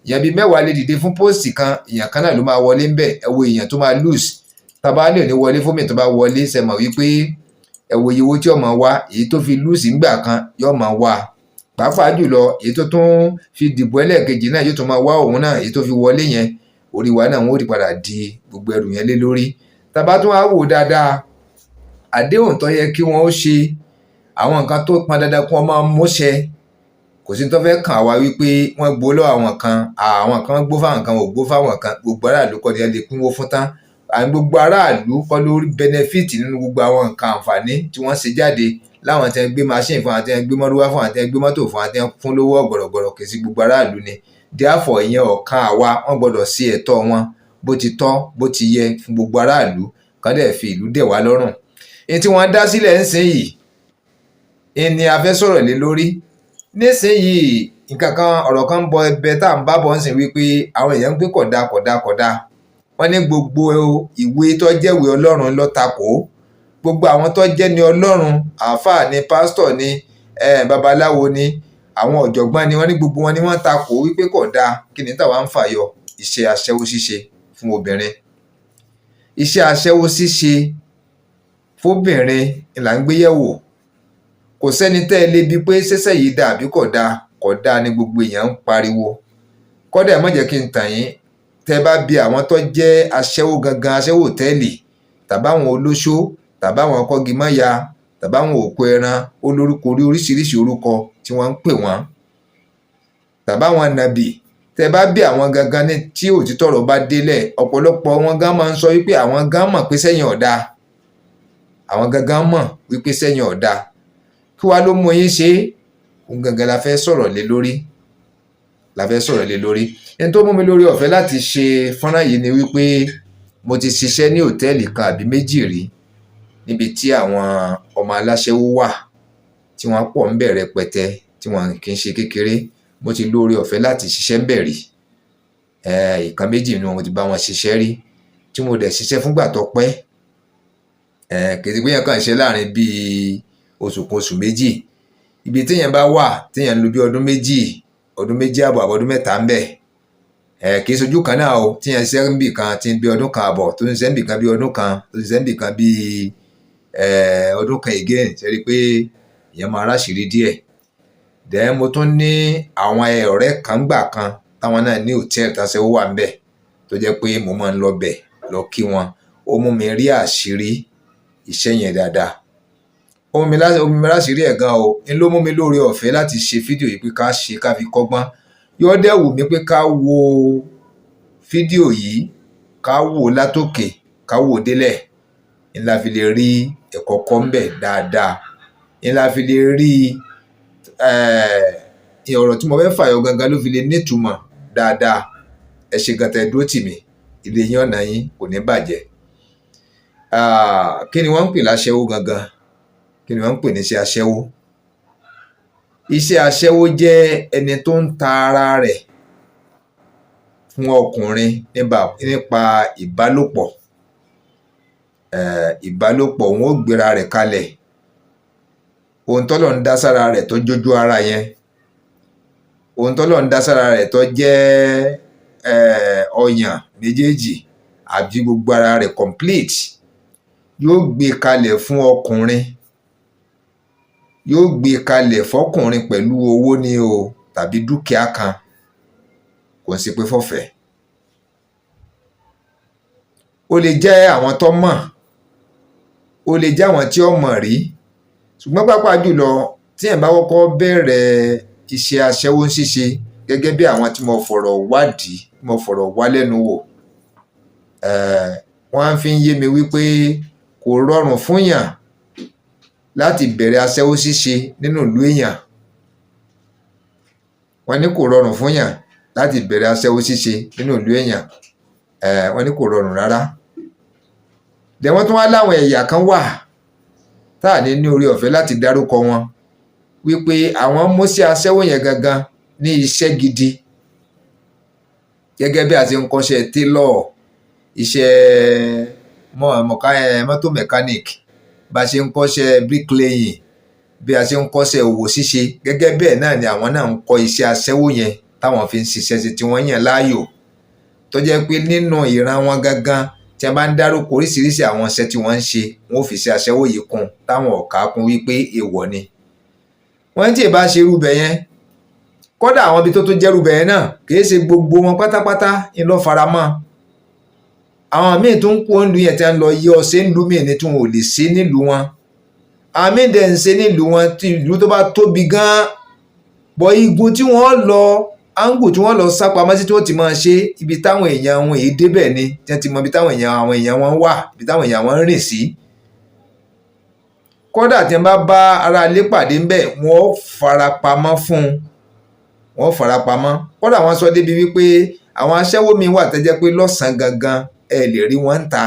èèyàn bíi 10 lè dìde fún post kan, èèyàn kan náà ló máa wọlé ńbẹ̀. Ẹ wo èèyàn tó máa lose. Tàbá lè ní wọlé fún mi, tó bá wọlé, ṣe mọ̀ wípé ẹ wo iye owó tí ó máa wá, èyí tó fi lose ńgbà kan yóò máa wá, pàápàá jùlọ èyí tó tún fi dìbò ẹlẹ́ẹ̀kejì náà yóò tún máa wá òun náà. Èyí tó fi wọlé yẹn, orí wa náà wọ́n ó di padà di gbogbo ẹrù yẹn lé lórí. Tàbá tún wá wò dáadáa, àdéhùn tó yẹ kí wọ́n ó ṣe, àwọn nǹkan tó pọn dandan kí wọ́n máa múṣẹ, kò sí tó fẹ́ kàn wá wípé wọ́n gbó lọ́wọ́ àwọn kan, àwọn kan gbó fáwọn kan, ò gbó fáwọn kan. Gbogbo aráàlú kọ́ ni ẹ lè pínwó fún tán. Àní gbogbo aráàlú kọ́ ló rí benefit nínú gbogbo àwọn nǹkan àǹfààní tí wọ́n ṣe jáde, láwọn tí wọ́n gbé machine fún, àwọn tí wọ́n gbé mọ́rúwá fún, àwọn tí wọ́n gbé mọ́tò fún, àwọn tí wọ́n fún lówó ọ̀gọ̀rọ̀gọ̀rọ̀. Kì í sí gbogbo aráàlú ni. Therefore, ìyẹn ọ̀kan àwa, wọ́n gbọ́dọ̀ sí ẹ̀tọ́ wọn bó ti tọ́, bó ti yẹ fún gbogbo aráàlú, kán dẹ̀ fi ìlú dẹ̀ wá lọ́rùn. Ní tí wọ́n dá sílẹ̀ ńsìnyìí ni a fẹ́ sọ̀rọ̀ lé lórí nísìnyìí. Nǹkan kan, ọ̀rọ̀ kan ń bọ ẹbẹ tá à ń bá bọ̀ ń sìn wípé àwọn èèyàn ń pé kódà kódà kódà. Wọ́n ní gbogbo ìwé tó jẹ́wèé Ọlọ́run ló takò, gbogbo àwọn tó jẹ́ ní Ọlọ́run, àáfàá ni, pásítọ̀ ni, babaláwo ni, àwọn ọ̀jọ̀gbọ́n ni, wọ́n ní gbogbo wọn ni wọ́n takò wípé kò dáa. Kí ni táwa ń fàyọ? Iṣẹ́ aṣẹ́wó ṣíṣe fún obìnrin, iṣẹ́ aṣẹ́wó ṣíṣe fóbìnrin là ń gbé yẹ̀wò. Kò sẹ́ni tẹ́ ẹ lè bi pé ṣẹ́ṣẹ́ yìí dáa àbí kò dáa. Kò dáa ni gbogbo èèyàn ń pariwo. Kódà, ẹ má jẹ́ kí n tàn yín, tẹ́ bá bi àwọn tó jẹ́ aṣẹ́wó gangan, aṣẹ́wó hòtẹ́ẹ̀lì, tàbáwọn olóṣó, tàbáwọn kọ́gimọ́ya, tàbáwọn òkú ẹran, ó lórúkọ orí oríṣiríṣi orúkọ tí wọ́n ń pè wọ́n, tàbáwọn nàbì, tẹ́ bá bí àwọn gangan ní tí òtítọ́ ọ̀rọ̀ bá délẹ̀, ọ̀pọ̀lọpọ̀ wọn gan máa ń sọ wípé àwọn gan mọ̀ pé sẹ́yìn ọ̀dà, àwọn gangan mọ̀ wípé sẹ́yìn ọ̀dà. Kí wàá ló mú yín ṣe é? Òun gangan la fẹ́ sọ̀rọ̀ lé lórí, la fẹ́ sọ̀rọ̀ lé lórí. Ẹni tó mú mi lórí ọ̀fẹ́ láti ṣe fọ́nrán yìí ni wípé mo ti ṣiṣẹ́ ní hòtẹ́ẹ̀lì kan àbí méjì rí níbi tí àwọn ọmọ aláṣẹ́wó wà, tí wọ́n pọ̀ ń bẹ̀ rẹpẹtẹ, tí wọ́n kì í ṣe kékeré. Mo ti lóore ọ̀fẹ́ láti ṣiṣẹ́ ń bẹ̀ rí. Ìkan méjì ni mo ti bá wọn ṣiṣẹ́ rí, tí mo dẹ̀ ṣiṣẹ́ fúngbà tó pẹ́. Kì í ṣe pé èèyàn kàn ṣe láàrin bíi oṣù kan, oṣù 2. Ibi téèyàn bá wà, téèyàn lò bí ọdún 2, ọdún 2.5 àbọ̀ ọdún 3 ń bẹ̀, kì í ṣojú kan náà o. Téèyàn ṣiṣẹ́ níbì kan tí ń bí ọdún 1.5, tó ń ṣiṣẹ́ níbì kan bí ọdún 1, tó ń ṣiṣẹ́ níbì kan bí ọdún 1 again, ṣe rí i pé èèyàn máa ráṣìírí díẹ̀. Then mo tún ní àwọn ọ̀rẹ́ kan gbà kan táwọn náà ní hòtẹ́ẹ̀lì táṣẹ́wó wà ńbẹ̀, tó jẹ́ pé mo máa ń lọ bẹ̀ lọ kí wọn. Ó mú mi rí àṣírí iṣẹ́ yẹn dáadáa. Ó mú mi láṣìírí ẹ̀ gan o. Ń ló mú mi lóore ọ̀fẹ́ láti ṣe fídíò yìí pé ká ṣe, ká fi kọ́gbọ́n. Yóò dẹ̀ wù mí pé ká wo fídíò yìí, ká wò ó látòkè, ká wò ó délẹ̀, ń la fi lè rí ẹ̀kọ́ kọ́ ńbẹ̀ dáadáa, ń la fi lè rí ọ̀rọ̀ tí mo fẹ́ fàyọ gangan ló fi lè nítumọ̀ dáadáa. Ẹ ṣe gan tẹ́ dúró tì mí. Ilé yín, ọ̀nà yín kò ní bàjẹ́. Kí ni wọ́n ń pè láṣẹ́wó gangan? Kí ni wọ́n ń pè ní iṣẹ́ aṣẹ́wó? Iṣẹ́ aṣẹ́wó jẹ́ ẹni tó ń ta ara rẹ̀ fún ọkùnrin nípa ìbálòpọ̀. Ìbálòpọ̀, òun ó gbéra rẹ̀ kalẹ̀. Ohun tọ́lọ́run dá sára rẹ̀ tó jójú ara yẹn, ohun tọ́lọ́run dá sára rẹ̀ tó jẹ́ ọyàn méjèèjì àbí gbogbo ara rẹ̀ complete, yóò gbé kalẹ̀ fún ọkùnrin, yóò gbé kalẹ̀ fọkùnrin pẹ̀lú owó ni o tàbí dúkìá kan. Kò ń ṣe pé fọ́fẹ̀ẹ́. Ó lè jẹ́ àwọn tó mọ̀, ó lè jẹ́ àwọn tí ó mọ̀ rí, ṣùgbọ́n pàápàá jùlọ tí èèyàn bá kọ́kọ́ bẹ̀rẹ̀ iṣẹ́ aṣẹ́wó ṣíṣe, gẹ́gẹ́ bí àwọn tí mo fọ̀rọ̀ wádìí, tí mo fọ̀rọ̀ wá lẹ́nu wò, wọ́n fi ń yé mi wípé kò rọrùn fún èèyàn láti bẹ̀rẹ̀ aṣẹ́wó ṣíṣe nínú ìlú èèyàn. Wọ́n ní kò rọrùn fún èèyàn láti bẹ̀rẹ̀ aṣẹ́wó ṣíṣe nínú ìlú èèyàn. Wọ́n ní kò rọrùn rárá. Dẹ̀ wọ́n tún wá láwọn ẹ̀yà kan wà tá à ní ní oore ọ̀fẹ́ láti dárúkọ wọn, wípé àwọn mú sí aṣẹ́wó yẹn gangan ní iṣẹ́ gidi, gẹ́gẹ́ bí a ti ń kọ́ṣẹ́ tailor, iṣẹ́ mọ́tò mechanic, bá a ṣe ń kọ́ṣẹ́ bricklaying, bí a ṣe ń kọ́ṣẹ́ òwò ṣíṣe. Gẹ́gẹ́ bẹ́ẹ̀ náà ni àwọn náà ń kọ́ iṣẹ́ aṣẹ́wó yẹn táwọn fi ń ṣiṣẹ́ sí, tí wọ́n yàn láàyò, tó jẹ́ pé nínú ìran wọn gangan, tí a bá ń dárúkọ oríṣiríṣi àwọn iṣẹ́ tí wọ́n ń ṣe, wọ́n ó fi iṣẹ́ aṣẹ́wó yìí kún, táwọn ọ̀ka kún wípé èèwọ̀ ni. Wọ́n tí ì bá ṣe irú bẹ̀ yẹn, kódà àwọn ibi tó tún jẹ́rú bẹ̀ yẹn náà, kì í ṣe gbogbo wọn pátápátá ń lọ fara mọ́. Àwọn míì tó ń kó ń lu yẹn tí wọ́n lọ yí ọṣẹ ńlú míì ní tí wọn ò lè ṣe nílùú wọn. Àwọn míì dẹ̀ ń ṣe nílùú wọn, tí ìlú tó bá tóbi gan-an bọ̀, igun tí wọ́n lọ, áńgù tí wọ́n lọ sá pamọ́ sí tí wọ́n ti máa ṣe, ibi táwọn èèyàn wọn èyí débẹ̀ ni, tí wọ́n ti mọ ibi táwọn èèyàn, àwọn èèyàn wọn wà, ibi táwọn èèyàn wọn ń rìn sí. Kódà tí wọ́n bá bá ará ilé pàdé ńbẹ̀, wọ́n ó fara pamọ́ fún un. Wọ́n fara pamọ́. Kódà wọ́n sọ débi wípé àwọn aṣẹ́wó mi wà tẹ́jẹ́ pé lọ́sàn-án gangan ẹ lè rí wọn ń ta,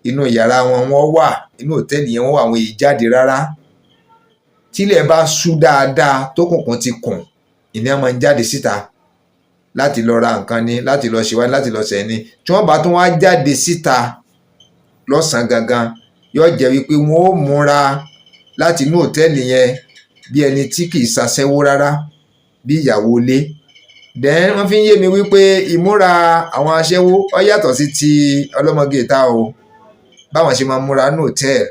inú yàrá wọn wọ́n wà, inú hòtẹ́ẹ̀lì yẹn wọ́n wà, àwọn èyí jáde rárá. Tílẹ̀ bá ṣú dáadáa, tókùnkùn ti kùn, ìní wọn máa ń jáde síta láti lọ ra nǹkan ni, láti lọ ṣèwádìí, láti lọ ṣẹ̀ ni. Tí wọ́n bá tún wá jáde síta lọ́sàn-án gangan, yóò jẹ́ wípé wọ́n ó múra láti inú hòtẹ́ẹ̀lì yẹn bí ẹni tí kì í ṣaṣẹ́wó rárá, bí ìyàwó ilé. Then wọ́n fi ń yé mi wípé ìmúra àwọn aṣẹ́wó ó yàtọ̀ sí ti ọlọ́mọge ìta o, báwọn ṣe máa múra ní hòtẹ́ẹ̀lì.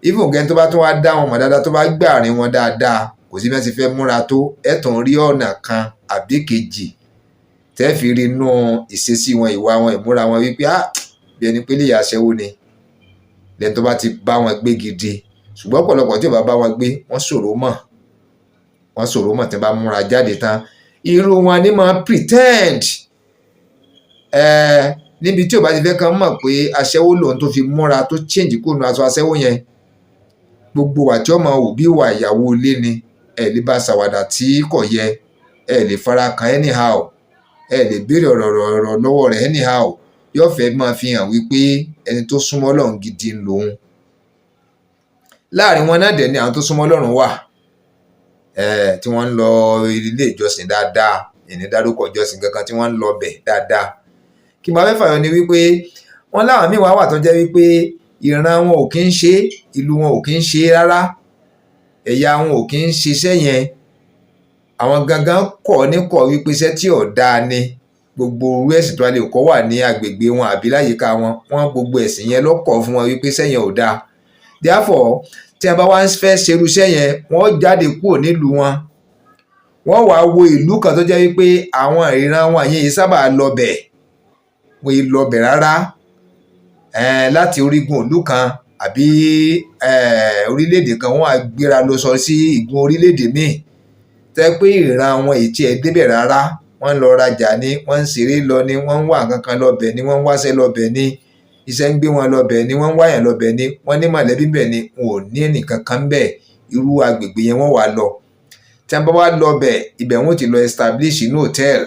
Even gẹ́ni tó bá tún wá dá wọn mọ̀ dáadáa, tó bá gbà rìn wọn dáadáa, kò sí bí wọ́n ti fẹ́ múra tó, ẹ̀ tún rí ọ̀nà kan àbí kejì tẹ́ fi rí inú ìṣesí wọn, ìwà wọn, ìmúra wọn wípé, ah, bí ẹni pé lè yà aṣẹ́wó ni lẹ́ni tó bá ti bá wọn gbé gidi. Ṣùgbọ́n ọ̀pọ̀lọpọ̀ tí ò bá bá wọn gbé, wọ́n ṣòro mọ̀, wọ́n ṣòro mọ̀. Tí wọ́n bá múra jáde tán, irú wọn ni máa pretend níbi tí ò bá ti fẹ́ kàn mọ̀ pé aṣẹ́wó lòun, tó fi múra tó change kúrò nínú aṣọ aṣẹ́wó yẹn. Gbogbo wà tí ó máa wù bí ìwà ìyàwó ilé ni. Ẹ lè bá ṣàwàdà tí kò yẹ, ẹ lè fara kan anyhow, ẹ lè béèrè ọ̀rọ̀ ọ̀rọ̀ lọ́wọ́ rẹ̀ anyhow. Yóò fẹ́ máa fi hàn wípé ẹni tó súnmọ́ Ọlọ́run gidi lòun. Láàrin wọn náà dẹ̀ ni àwọn tó súnmọ́ Ọlọ́run wà tí wọ́n ń lọ ilé ìjọsìn dáadáa. Ìní dárúkọ ìjọsìn kankan tí wọ́n ń lọ bẹ̀ dáadáa. Kí n máa fẹ́ fàyọ ni wípé wọ́n láwọn míì wá wà tó jẹ́ wípé ìran wọn ò kí ń ṣe, ìlú wọn ò kí ń ṣe rárá, ẹ̀yà wọn ò kí ń ṣiṣẹ́ yẹn. Àwọn gangan kọ̀ ní kọ̀ wípé iṣẹ́ tí ò dáa ni. Gbogbo irú ẹ̀sìn tó wà lè kọ́ wà ní agbègbè wọn àbí láyìíká wọn, wọ́n gbogbo ẹ̀sìn yẹn ló kọ̀ fún wọn wípé iṣẹ́ yẹn ò dáa. Therefore, tí a bá wá ń fẹ́ ṣerú iṣẹ́ yẹn, wọ́n jáde kúrò nílùú wọn, wọ́n wàá wo ìlú kan tó jẹ́ wípé àwọn ìran wọn yẹn yìí sábà lọ bẹ̀, wọ́n yìí lọ bẹ̀ rárá, láti orígun ìlú kan àbí orílẹ̀-èdè kan, wọ́n á gbéra lọ sọ sí igun orílẹ̀-èdè míì tẹ́ pé ìran wọn èyí tí ẹ débẹ̀ rárá. Wọ́n ń lọ rajà ni, wọ́n ń ṣeré lọ ni, wọ́n ń wá nǹkan kan lọ bẹ̀ ni, wọ́n ń wáṣẹ́ lọ bẹ̀ ni, iṣẹ́ ń gbé wọn lọ bẹ̀ ni, wọ́n ń wáyàn lọ bẹ̀ ni, wọ́n ní mọ̀lẹ́bí bẹ̀ ni, wọn ò ní ẹnìkan kan bẹ̀. Irú agbègbè yẹn wọ́n wà lọ. Tí wọ́n bá wá lọ bẹ̀, ibẹ̀ wọ́n ti lọ establish inú hòtẹ́ẹ̀lì,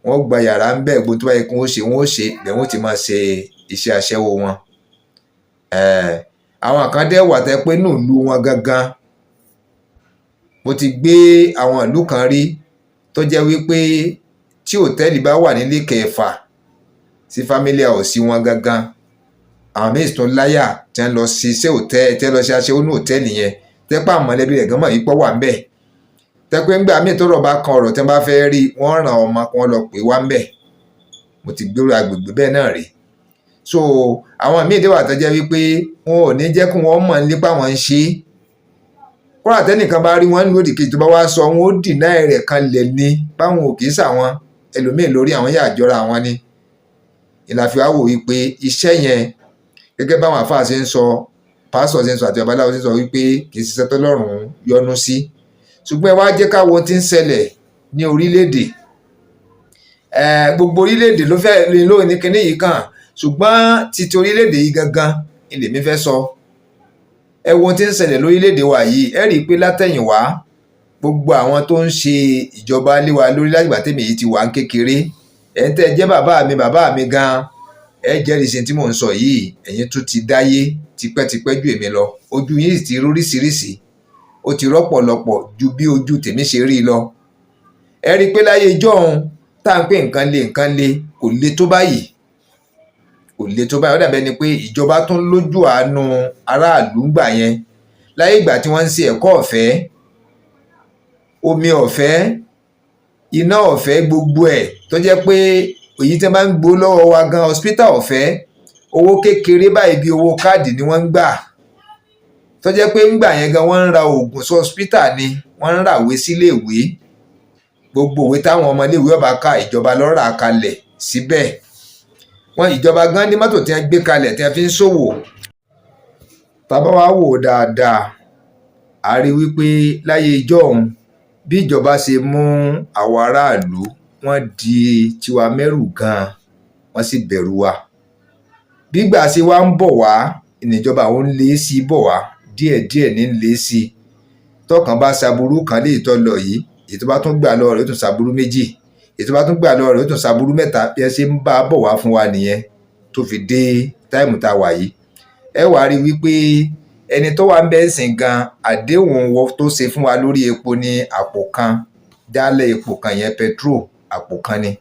wọ́n gba yàrá ń bẹ̀, gbogbo tó bá yẹ kí wọ́n ṣe, wọ́n ó ṣe ibẹ̀, wọ́n ti máa ṣe iṣẹ́ aṣẹ́wó wọn. Àwọn kan dẹ̀ wà tẹ́ pé nínú ìlú wọn gangan, mo ti gbé àwọn ìlú kan rí tó jẹ́ wípé tí hòtẹ́ẹ̀lì bá wà nílé kẹfà sí family house wọn gangan, àwọn míì tún láyà tí wọ́n lọ ṣiṣẹ́ hòtẹ́ẹ̀lì, tí wọ́n lọ ṣe aṣẹ́wó ní hòtẹ́ẹ̀lì yẹn, tẹ́ pé àwọn mọ̀lẹ́bí rẹ̀ gan mọ̀ yìí pọ̀ wà ń bẹ̀, tẹ́ pé ńgbà míì tọ́rọ̀ bá kan ọ̀rọ̀ tí wọ́n bá fẹ́ rí, wọ́n ràn ọmọ kí wọ́n lọ pè wá ń bẹ̀. Mo ti gbérò agbègbè bẹ́ẹ̀ náà rí. So àwọn míì dé wà tó jẹ́ wípé wọn ò ní jẹ́ kí wọ́n mọ̀ nípa wọn ń ṣe é. Kódà tẹ́nìkan bá rí wọn lódì kejì tó bá wá sọ, wọn ó deny rẹ̀ kanlẹ̀ ni báwọn ò kì í sàwọn ẹlòmíì lórí àwọn yà jọra àwọn ni. Ìlàfi wá wò wípé iṣẹ́ yẹn, gẹ́gẹ́ báwọn àfáà ṣe ń sọ, pásítọ̀ ṣe ń sọ àti babaláwo ṣe ń sọ wípé kì í ṣiṣẹ́ tọ́lọ́run yọ́nú sí. Ṣùgbọ́n ẹ wá jẹ́ ká wo ohun tí ń ṣẹlẹ̀ ní orílẹ̀-èdè. Gbogbo orílẹ̀-èdè ló fẹ́ ló ní kinní yìí kàn, ṣùgbọ́n títí orílẹ̀-èdè yìí gangan ni lèmi fẹ́ sọ. Ẹ wo ohun tí ń ṣẹlẹ̀ lórílẹ̀-èdè wa yìí. Ẹ rí i pé látẹ̀yìnwá, gbogbo àwọn tó ń ṣe ìjọba lé wa lórí látìgbà tèmi yìí ti wà ń kékeré, ẹ̀ ń tẹ́ jẹ́ bàbá mi, bàbá mi gan, ẹ jẹ́rìí sí tí mò ń sọ yìí. Ẹ̀yin tún ti dáyé tipẹ́tipẹ́ ju èmi lọ, ojú yín sì ti róríṣiríṣi, ó ti rọ́pọ̀lọpọ̀ ju bí ojú tèmi ṣe rí lọ. Ẹ rí i pé láyé ijọ́un tá à ń pè nǹkan le, nǹkan le, kò le tó báyìí, kò le tó báyìí. Ó dàbí ẹni pé ìjọba tún lójú àánú aráàlú ńgbà yẹn, láyé ìgbà tí wọ́n ń ṣe ẹ̀kọ́ ọ̀fẹ́, omi ọ̀fẹ́, iná ọ̀fẹ́, gbogbo ẹ̀ tó jẹ́ pé èyí tí wọ́n bá ń gbó lọ́wọ́ wa gan, hospital ọ̀fẹ́, owó kékeré báyìí bí owó káàdì ni wọ́n ń gbà, tó jẹ́ pé ńgbà yẹn gan wọ́n ń ra oògùn sí hospital ni, wọ́n ń ràwé sílé ìwé. Gbogbo ìwé táwọn ọmọléèwé ọba ká, ìjọba ló rà kalẹ̀ síbẹ̀. Wọ́n ìjọba gan ní mọ́tò tí wọ́n gbé kalẹ̀ tí wọ́n fi ń ṣòwò. Tá bá wá wò ó dáadáa, a rí wípé láyé ijọ́un, bí ìjọba ṣe mú àwọn aráàlú, wọ́n di tiwa mẹ́rù gan-an, wọ́n sì bẹ̀rù wa. Bígbà ṣe wá ń bọ̀ wá níjọba òun lé sí i bọ̀ wá díẹ̀díẹ̀, ní lé sí i. Tọ́kàn bá ṣaburú kan léyìí tó lọ yìí, Èyí tó bá tún gbà lọ́wọ́ rẹ̀, ó tún ṣàbúrú méjì. Èyí tó bá tún gbà lọ́wọ́ rẹ̀, ó tún ṣàbúrú mẹ́ta. Bí ẹ ṣe ń bá a bọ̀ wá fún wa nìyẹn tó fi dé time tá a wà yìí. Ẹ wàá rí wípé ẹni tó wà ń bẹ́ẹ̀ sìn gan, àdéhùn tó ṣe fún wa lórí epo ní àpò kan, jálẹ̀ epo kan yẹn, petrol àpò kan ni.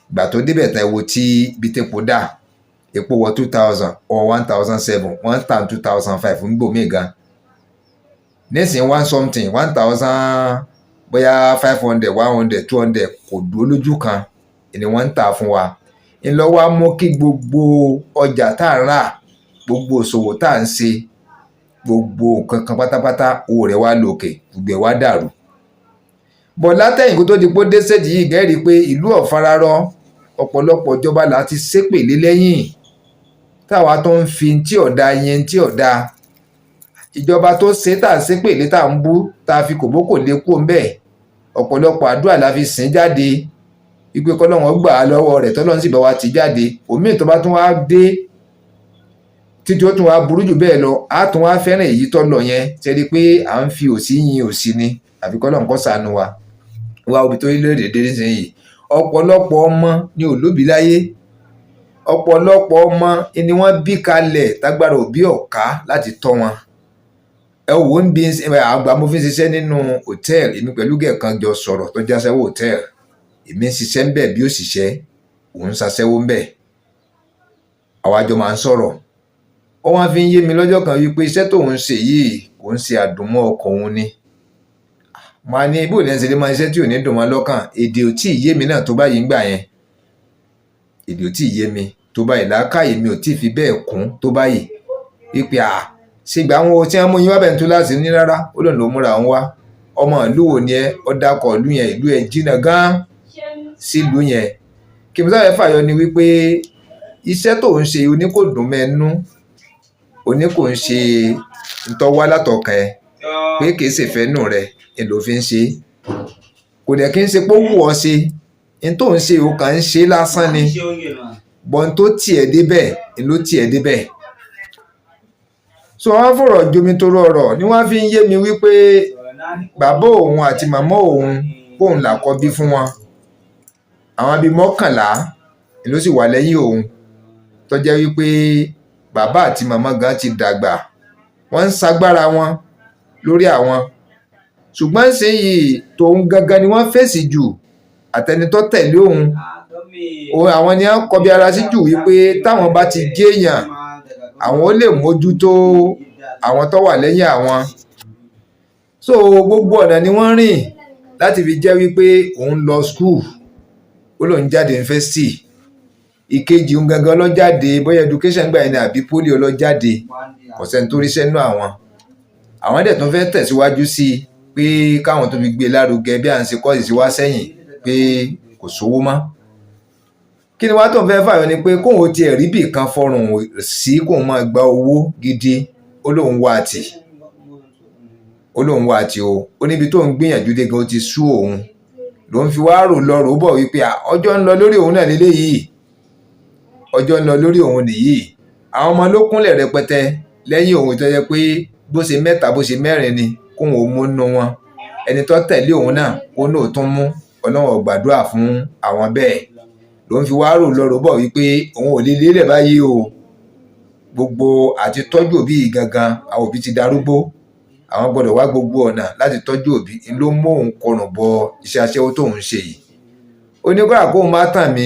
Ìgbà tó débẹ̀ tán, ẹ wo tí ibi tépo dà. Epo wọ 2,000 or 1,700, wọ́n tà 2,500 ń gbòmíì gan nísìnyí, one something, one thousand bóyá 500, 100, 200, kò dúró lójú kan ni wọ́n ń tà fún wa. Ńlọ́wọ́ á mú kí gbogbo ọjà tá à ń rà, gbogbo òṣòwò tá à ń ṣe, gbogbo nǹkan kan pátápátá, owó rẹ̀ wá lòkè, gbogbo ẹ̀ wá dàrú bọ̀ látẹ̀yìn kó tó di pé ó dé stage yìí. Gẹ́rì pé ìlú ọ̀fararọ, ọ̀pọ̀lọpọ̀ ìjọba là ti ṣépè lé lẹ́yìn, táwa tó ń fi tí ọ̀dà yẹn, tí ọ̀dà ìjọba tó ṣe tá à ń ṣépè lé, tá à ń bú, tá a fi kòbókò lé kúrò ń bẹ̀. Ọ̀pọ̀lọpọ̀ àdúrà la fi sìn jáde wípé kọ́lọ́run gbà á lọ́wọ́ rẹ̀, tọ́lọ́run sì bá wa tì jáde. Òmíì tó bá tún wá dé títí ó tún wá burú jù bẹ́ẹ̀ lọ, á tún wá fẹ́ràn èyí tó lọ yẹn. Ṣe rí i pé à ń fi òsì yin òsì ni? Àfi kọ́lọ́run kó ṣàánú wa. Wá obi tó lédè dé nísìnyí, ọ̀pọ̀lọpọ̀ ọmọ ni ò lóbi láyé. Ọ̀pọ̀lọpọ̀ ọmọ ni wọ́n bí kalẹ̀ tágbára òbí ọ̀ká láti tọ́ wọn. Ẹ wò ń bí àgbà, mo fi ń ṣiṣẹ́ nínú hòtẹ́ẹ̀lì. Èmi pẹ̀lú gẹ̀ kan jọ sọ̀rọ̀ tó jáṣẹ́wó hòtẹ́ẹ̀lì. Èmi ń ṣiṣẹ́ ń bẹ̀ bí òṣìṣẹ́, òun ń ṣaṣẹ́wó ń bẹ̀. Àwa jọ máa ń sọ̀rọ̀. Ó wá fi ń yé mi lọ́jọ́ kan wípé iṣẹ́ tóun ń ṣe yìí kò ń ṣe àdùnmọ́ ọkàn òun ni. Màá ní bó ní ẹ ṣe lè máa ṣiṣẹ́ tí ò ní dùn mọ́ lọ́kàn. Èdè ò tí ì yé mi náà tó báyìí ń gbà yẹn. Èdè ò tí ì yé mi tó báyìí, làákàyè mi ò tí ì fi bẹ́ẹ̀ kún tó báyìí. Wípé à ṣègbà àwọn tí wọ́n mú yín wá bẹ̀ ń tú láti ní rárá, ó lòun ló múra òun wá. Ọmọ ìlú wo ni ẹ? Ó dákọ̀ ìlú yẹn, ìlú ẹ jìnnà gan sílùú yẹn. Kí mo sáré fàyọ ni wípé iṣẹ́ tó ń ṣe oní kò dùn mẹ́nu, oní kò ń ṣe ntọ́ wá látọkàn ẹ, pé kì í ṣèfẹ́ nù rẹ ni ló fi ń ṣe. Kò dẹ̀ kí ń ṣe pé ó wù ọ́ ṣe n tó ń ṣe, ó kàn ń ṣe lásán ni. Bọ́n tó tiẹ̀ débẹ̀ ni ló tiẹ̀ débẹ̀. So wọ́n fọ̀rọ̀ jomi toro ọ̀rọ̀ ni wọ́n fi ń yé mi wípé bàbá òun àti màmá òun, kóun làkọ́bí fún wọn. Àwọn bíi 11 ló sì wà lẹ́yìn òun, tó jẹ́ wípé bàbá àti màmá gan ti dàgbà, wọ́n ń ṣagbára wọn lórí àwọn. Ṣùgbọ́n ìsinyìí, tòun gangan ni wọ́n fèsì jù àtẹni tó tẹ̀lé òun. Àwọn ni wọ́n kọbi ara sí jù wípé táwọn bá ti jéèyàn, àwọn ó lè mójútó àwọn tó wà lẹ́yìn àwọn. So gbogbo ọ̀nà ni wọ́n rìn láti fi jẹ́ wípé òun lọ school, ó lóun jáde yunifásítì. Ìkejì òun gangan ló jáde, bóyá education gbà yẹn ni àbí poly ló jáde. Kò sẹ́ni tó ríṣẹ́ nínú àwọn. Àwọn dẹ̀ tún fẹ́ tẹ̀síwájú sí i pé káwọn tó fi gbé e lárugẹ bí à ń ṣe course sí wá sẹ́yìn pé kò sówó mọ́. Kí ni wá tó ń fẹ́ fàyọ ni pé kóun ó tiẹ̀ rí bì kan fọrùn sí, kóun máa gba owó gidi. Ó lóun wá àtì, ó lóun wá àtì o. Ó níbi tó ń gbìyànjú dé gan, ó ti sú òun, ló ń fi wá rò lọ rò bọ̀ wípé ọjọ́ ń lọ lórí òun náà lélẹ́yìí, ọjọ́ ń lọ lórí òun nìyí. Àwọn ọmọ ló kúnlẹ̀ rẹpẹtẹ lẹ́yìn òun, tó jẹ́ pé bó ṣe mẹ́ta, bó ṣe mẹ́rin ni kóun ó mú nínú wọn. Ẹni tó tẹ̀lé òun náà, kó náà tún mú. Ọlọ́run ò gbàdúrà fún àwọn bẹ́ẹ̀. Ló ń fi wá rò lọ rò bọ̀ wípé òun ò lè lélẹ̀ báyìí o. Gbogbo àti tọ́jú òbí yìí gangan, àwọn òbí ti darúgbó, àwọn gbọ́dọ̀ wá gbogbo ọ̀nà láti tọ́jú òbí, ló mú òun kọrùn bọ iṣẹ́ aṣẹ́wó tóun ń ṣe yìí. Ó ní kódà kóun má tàn mí,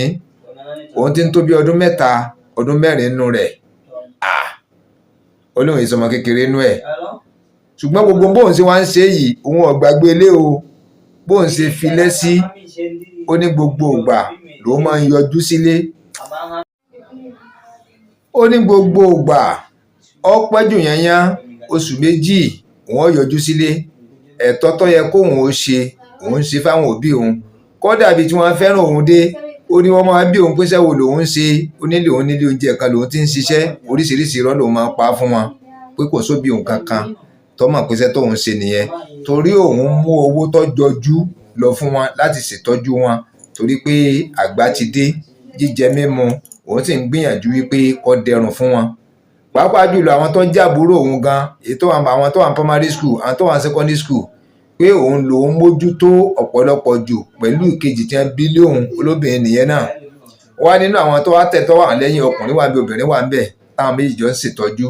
òun ti ń tó bí ọdún 3, ọdún 4 nínú rẹ̀. Ó lóun ìsọmọ kékeré nú ẹ̀, ṣùgbọ́n gbogbo bóun ṣe wá ń ṣe yìí, òun ò gbàgbé ilé o. Bóun ṣe filẹ̀ sí, ó ní gbogbo ìgbà lòun máa ń yọjú sílé. Ó ní gbogbo ìgbà, ó pẹ́ jù yányán oṣù 2, òun ó yọjú sílé. Ẹ̀tọ́ tó yẹ kóun ó ṣe, òun ń ṣe fáwọn òbí òun. Kódà bí tí wọ́n fẹ́ràn òun dé, ó ní wọ́n máa bí òun pé iṣẹ́ wo lòun ń ṣe. Ó nílé òun, nílé oúnjẹ kan lòun ti ń ṣiṣẹ́. Oríṣiríṣi irọ́ lòun máa ń pa fún wọn pé kò sóbi òun kankan tó mọ̀ pé iṣẹ́ tóun ṣe nìyẹn, torí òun mú owó tó jọjú lọ fún wọn láti ṣètọ́jú wọn, torí pé àgbà ti dé, jíjẹ mímu òun sì ń gbìyànjú wípé kó dẹrùn fún wọn, pàápàá jùlọ àwọn tó ń jẹ́ àbúrò òun gan, èyí tó wà, àwọn tó wà ní primary school, àwọn tó wà ní secondary school. Pé òun lòún mójútó ọ̀pọ̀lọpọ̀ jù pẹ̀lú ìkejì tí wọ́n bí lé òun, olóbìnrin nìyẹn náà. Wá nínú àwọn tó wá tẹ̀ tó wà lẹ́yìn, ọkùnrin wà ń bẹ̀, obìnrin wà ń bẹ̀, táwọn méjì jọ ń ṣètọ́jú.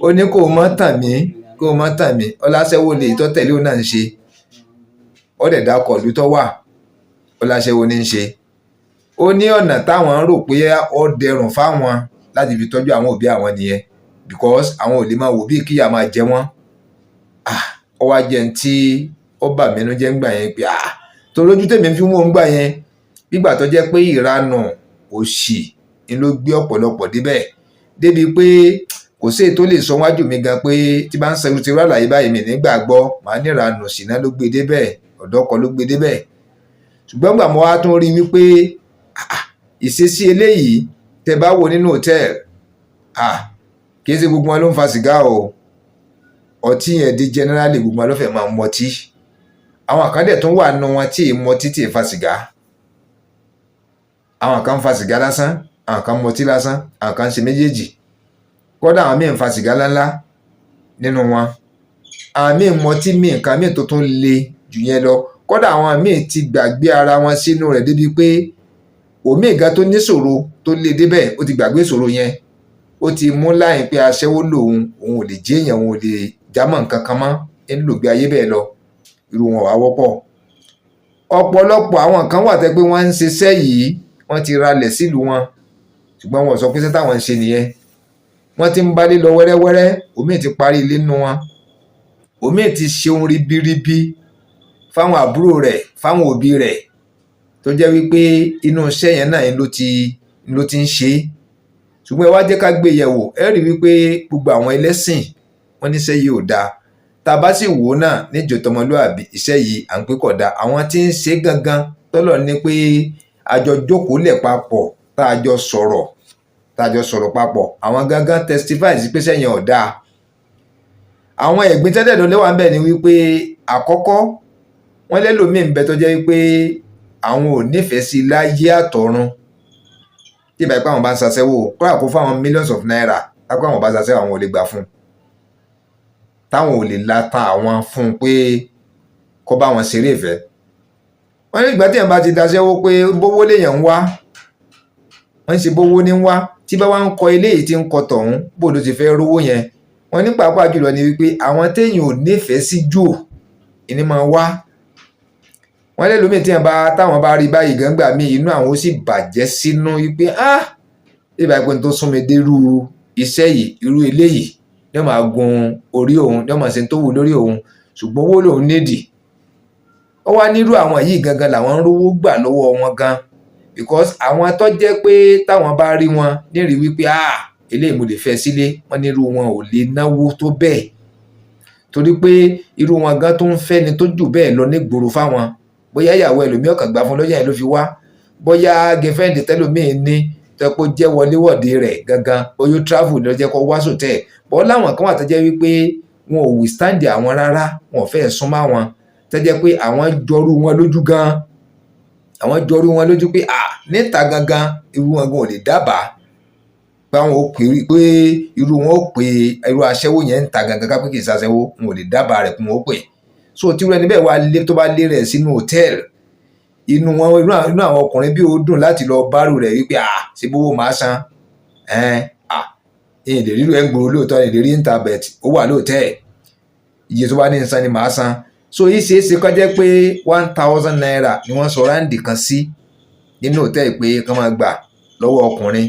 Ó ní kó o mọ́ tàn mí, kó o mọ́ tàn mí, ọláṣẹ́wó lè tó tẹ̀lé òun náà ń ṣe. Ó dẹ̀ dákọ̀ ìlú tó wà, ọláṣẹ́wó ní ń ṣe. Ó ní ọ̀nà táwọn rò pé ó dẹrùn fáwọn láti fi tọ́jú àwọn òbí àwọn nìyẹn, because àwọn ò lè máa wò bí kíyà máa jẹ wọ́n. Ah, ó wá jẹ́ ní tí ó bà mí nínú jẹ́ ńgbà yẹn pé, ah, torí ojú tèmi fi ń wò ńgbà yẹn, nígbà tó jẹ́ pé ìranù òṣì ni ló gbé ọ̀pọ̀lọpọ̀ débẹ̀, débi pé kò sí èyí tó lè sọ wájú mi gan pé tí bá ń sọ ti rú àlàyé báyìí, mi nígbàgbọ́ màá ní ìranù òṣì náà ló gbé débẹ̀, ọ̀dọ́ kan ló gbé débẹ̀. Ṣùgbọ́n gbà mo wá tún rí wípé ìṣesí eléyìí, tẹ bá wò nínú hòtẹ́ẹ̀lì, ah, kì í ṣe gbogbo wọn ló ń fa sìgá o. Ọtí yẹn di generally, gbogbo wọn ló fẹ́ máa mọtí. Àwọn kan dẹ̀ tún wà nínú wọn tí ì mọtí, tí ì fa sìgá. Àwọn kan ń fa sìgá lásán, àwọn kan mọtí lásán, àwọn kan ń ṣe méjèèjì. Kódà àwọn míì ń fa sìgá ńláńlá nínú wọn, àwọn míì mọtí míì, nǹkan míì tó tún le jù yẹn lọ. Kódà àwọn míì ti gbàgbé ara wọn sínú rẹ̀ débi pé òmíì gan tó níṣòro tó lé débẹ̀, ó ti gbàgbé ìṣòro yẹn, ó ti mú láyìn pé aṣẹ́wó lòun, òun ò lè jẹ́ èèyàn, òun ò lè jámọ́ nǹkan kan mọ́, ń lògbé ayé bẹ́ẹ̀ lọ. Irú wọn wá wọ́pọ̀. Ọ̀pọ̀lọpọ̀ àwọn kan wà tẹ́ pé wọ́n ń ṣiṣẹ́ yìí, wọ́n ti ralẹ̀ sílùú wọn, ṣùgbọ́n wọn ò sọ pé iṣẹ́ táwọn ń ṣe nìyẹn. Wọ́n ti ń bálé lọ wẹ́rẹ́wẹ́rẹ́. Òmíì ti parí ilé nínú wọn, òmíì ti ṣe ohun ribiribi fáwọn àbúrò rẹ̀, fáwọn òbí rẹ̀, tó jẹ́ wípé inú iṣẹ́ yẹn náà ló ti ń ṣe é. Ṣùgbọ́n ẹ wá jẹ́ ká gbé yẹ̀wò, ẹ rí wípé gbogbo àwọn ẹlẹ́sìn wọ́n níṣẹ́ yìí ò dáa. Tá a bá sì wò ó náà níjọ tọmọlúàbí, iṣẹ́ yìí à ń pé kò dáa. Àwọn tí ń ṣe gangan tọ́lọ̀ ní pé a jọ jókòó lẹ̀ papọ̀, tá a jọ sọ̀rọ̀ papọ̀, àwọn gangan testify sí pé iṣẹ́ yẹn ò dáa. Àwọn ẹ̀gbin tẹ́lẹ̀ ló léwà ń bẹ̀ ni wípé, àkọ́kọ́, wọ́n lẹ́lòmíì ń bẹ tó jẹ́ wípé àwọn ò nífẹ̀ẹ́ sí láyé àtọ̀run tí ìbá ipá àwọn bá ń ṣaṣẹ́wó, kódà kó fún àwọn millions of naira, lápá àwọn bá ṣaṣẹ́wó, àwọn ò lè gbà fún un, táwọn ò lè la ta àwọn fún un pé kó bá wọn ṣeré ìfẹ́. Wọ́n ní ìgbà tí èèyàn bá ti daṣẹ́wó, pé bówó léèyàn ń wá, wọ́n ń ṣe bówó ní ń wá, tí bá wá ń kọ eléyìí tí ń kọ tọ̀hún, bó ló ti fẹ́ rówó yẹn? Wọ́n ní pàápàá jùlọ ni wípé àwọn téèyàn ò nífẹ̀ẹ́ sí jù ìní máa wá. Wọ́n lé lómi tí wọ́n bá táwọn bá rí báyìí gangba míì, inú àwọn ó sì bàjẹ́ sínú wípé, ah, ìbá pé tó sún mi dérú iṣẹ́ yìí, irú eléyìí ní wọ́n máa gun orí òun, ní wọ́n máa ṣe tó wù lórí òun, ṣùgbọ́n owó lòun nídìí. Ó wá nírú àwọn yìí gangan làwọn ń rówó gbà lọ́wọ́ wọn gan, because àwọn tó jẹ́ pé táwọn bá rí wọn nírìí wípé, ah, eléyìí mo lè fẹ́ sílé, wọ́n nírú wọn ò lè náwó tó bẹ́ẹ̀, torí pé irú wọn gan tó ń fẹ́ ni tó jù bẹ́ẹ̀ lọ nígboro fáwọn. Bóyá ìyàwó ẹlòmíì ọ̀kàn gbà fún lọ́yà yẹn ló fi wá, bóyá girlfriend tẹ́lòmíì ní tó pé ó jẹ́ wọléwọ̀de rẹ̀ gangan, bóyá ó travel ló jẹ́ kó wá sòtẹ́ bọ́. Láwọn kan wà tó jẹ́ wípé wọn ò withstand àwọn rárá, wọn ò fẹ́ súnmọ́ àwọn, tó jẹ́ pé àwọn jọrú wọn lójú gan, àwọn jọrú wọn lójú pé, ah, níta gangan irú wọn gan ò lè dábàá pé àwọn ò pè pé irú wọn ò pè irú aṣẹ́wó yẹn ń ta gangan, ká pé kì í ṣaṣẹ́wó, wọn ò lè dábàá rẹ̀ kí wọn ó pè. So tí irú ẹni bẹ́ẹ̀ wá lé, tó bá lé rẹ̀ sínú hòtẹ́ẹ̀lì, inú wọn, inú àwọn ọkùnrin bí ó dùn láti lọ bárù rẹ̀ wípé, ah, ṣe bówó máa san ẹn, ah, ìyẹn lè rírú ẹ̀ ń gbòòrò lóòótọ́, lè rí níta, but ó wà lóòtẹ́ẹ̀, iye tó bá ní san ni màá san. So yìí ṣeé ṣe kó jẹ́ pé ₦1,000 ni wọ́n sọ round kan sí nínú hòtẹ́ẹ̀lì pé kán máa gbà lọ́wọ́ ọkùnrin.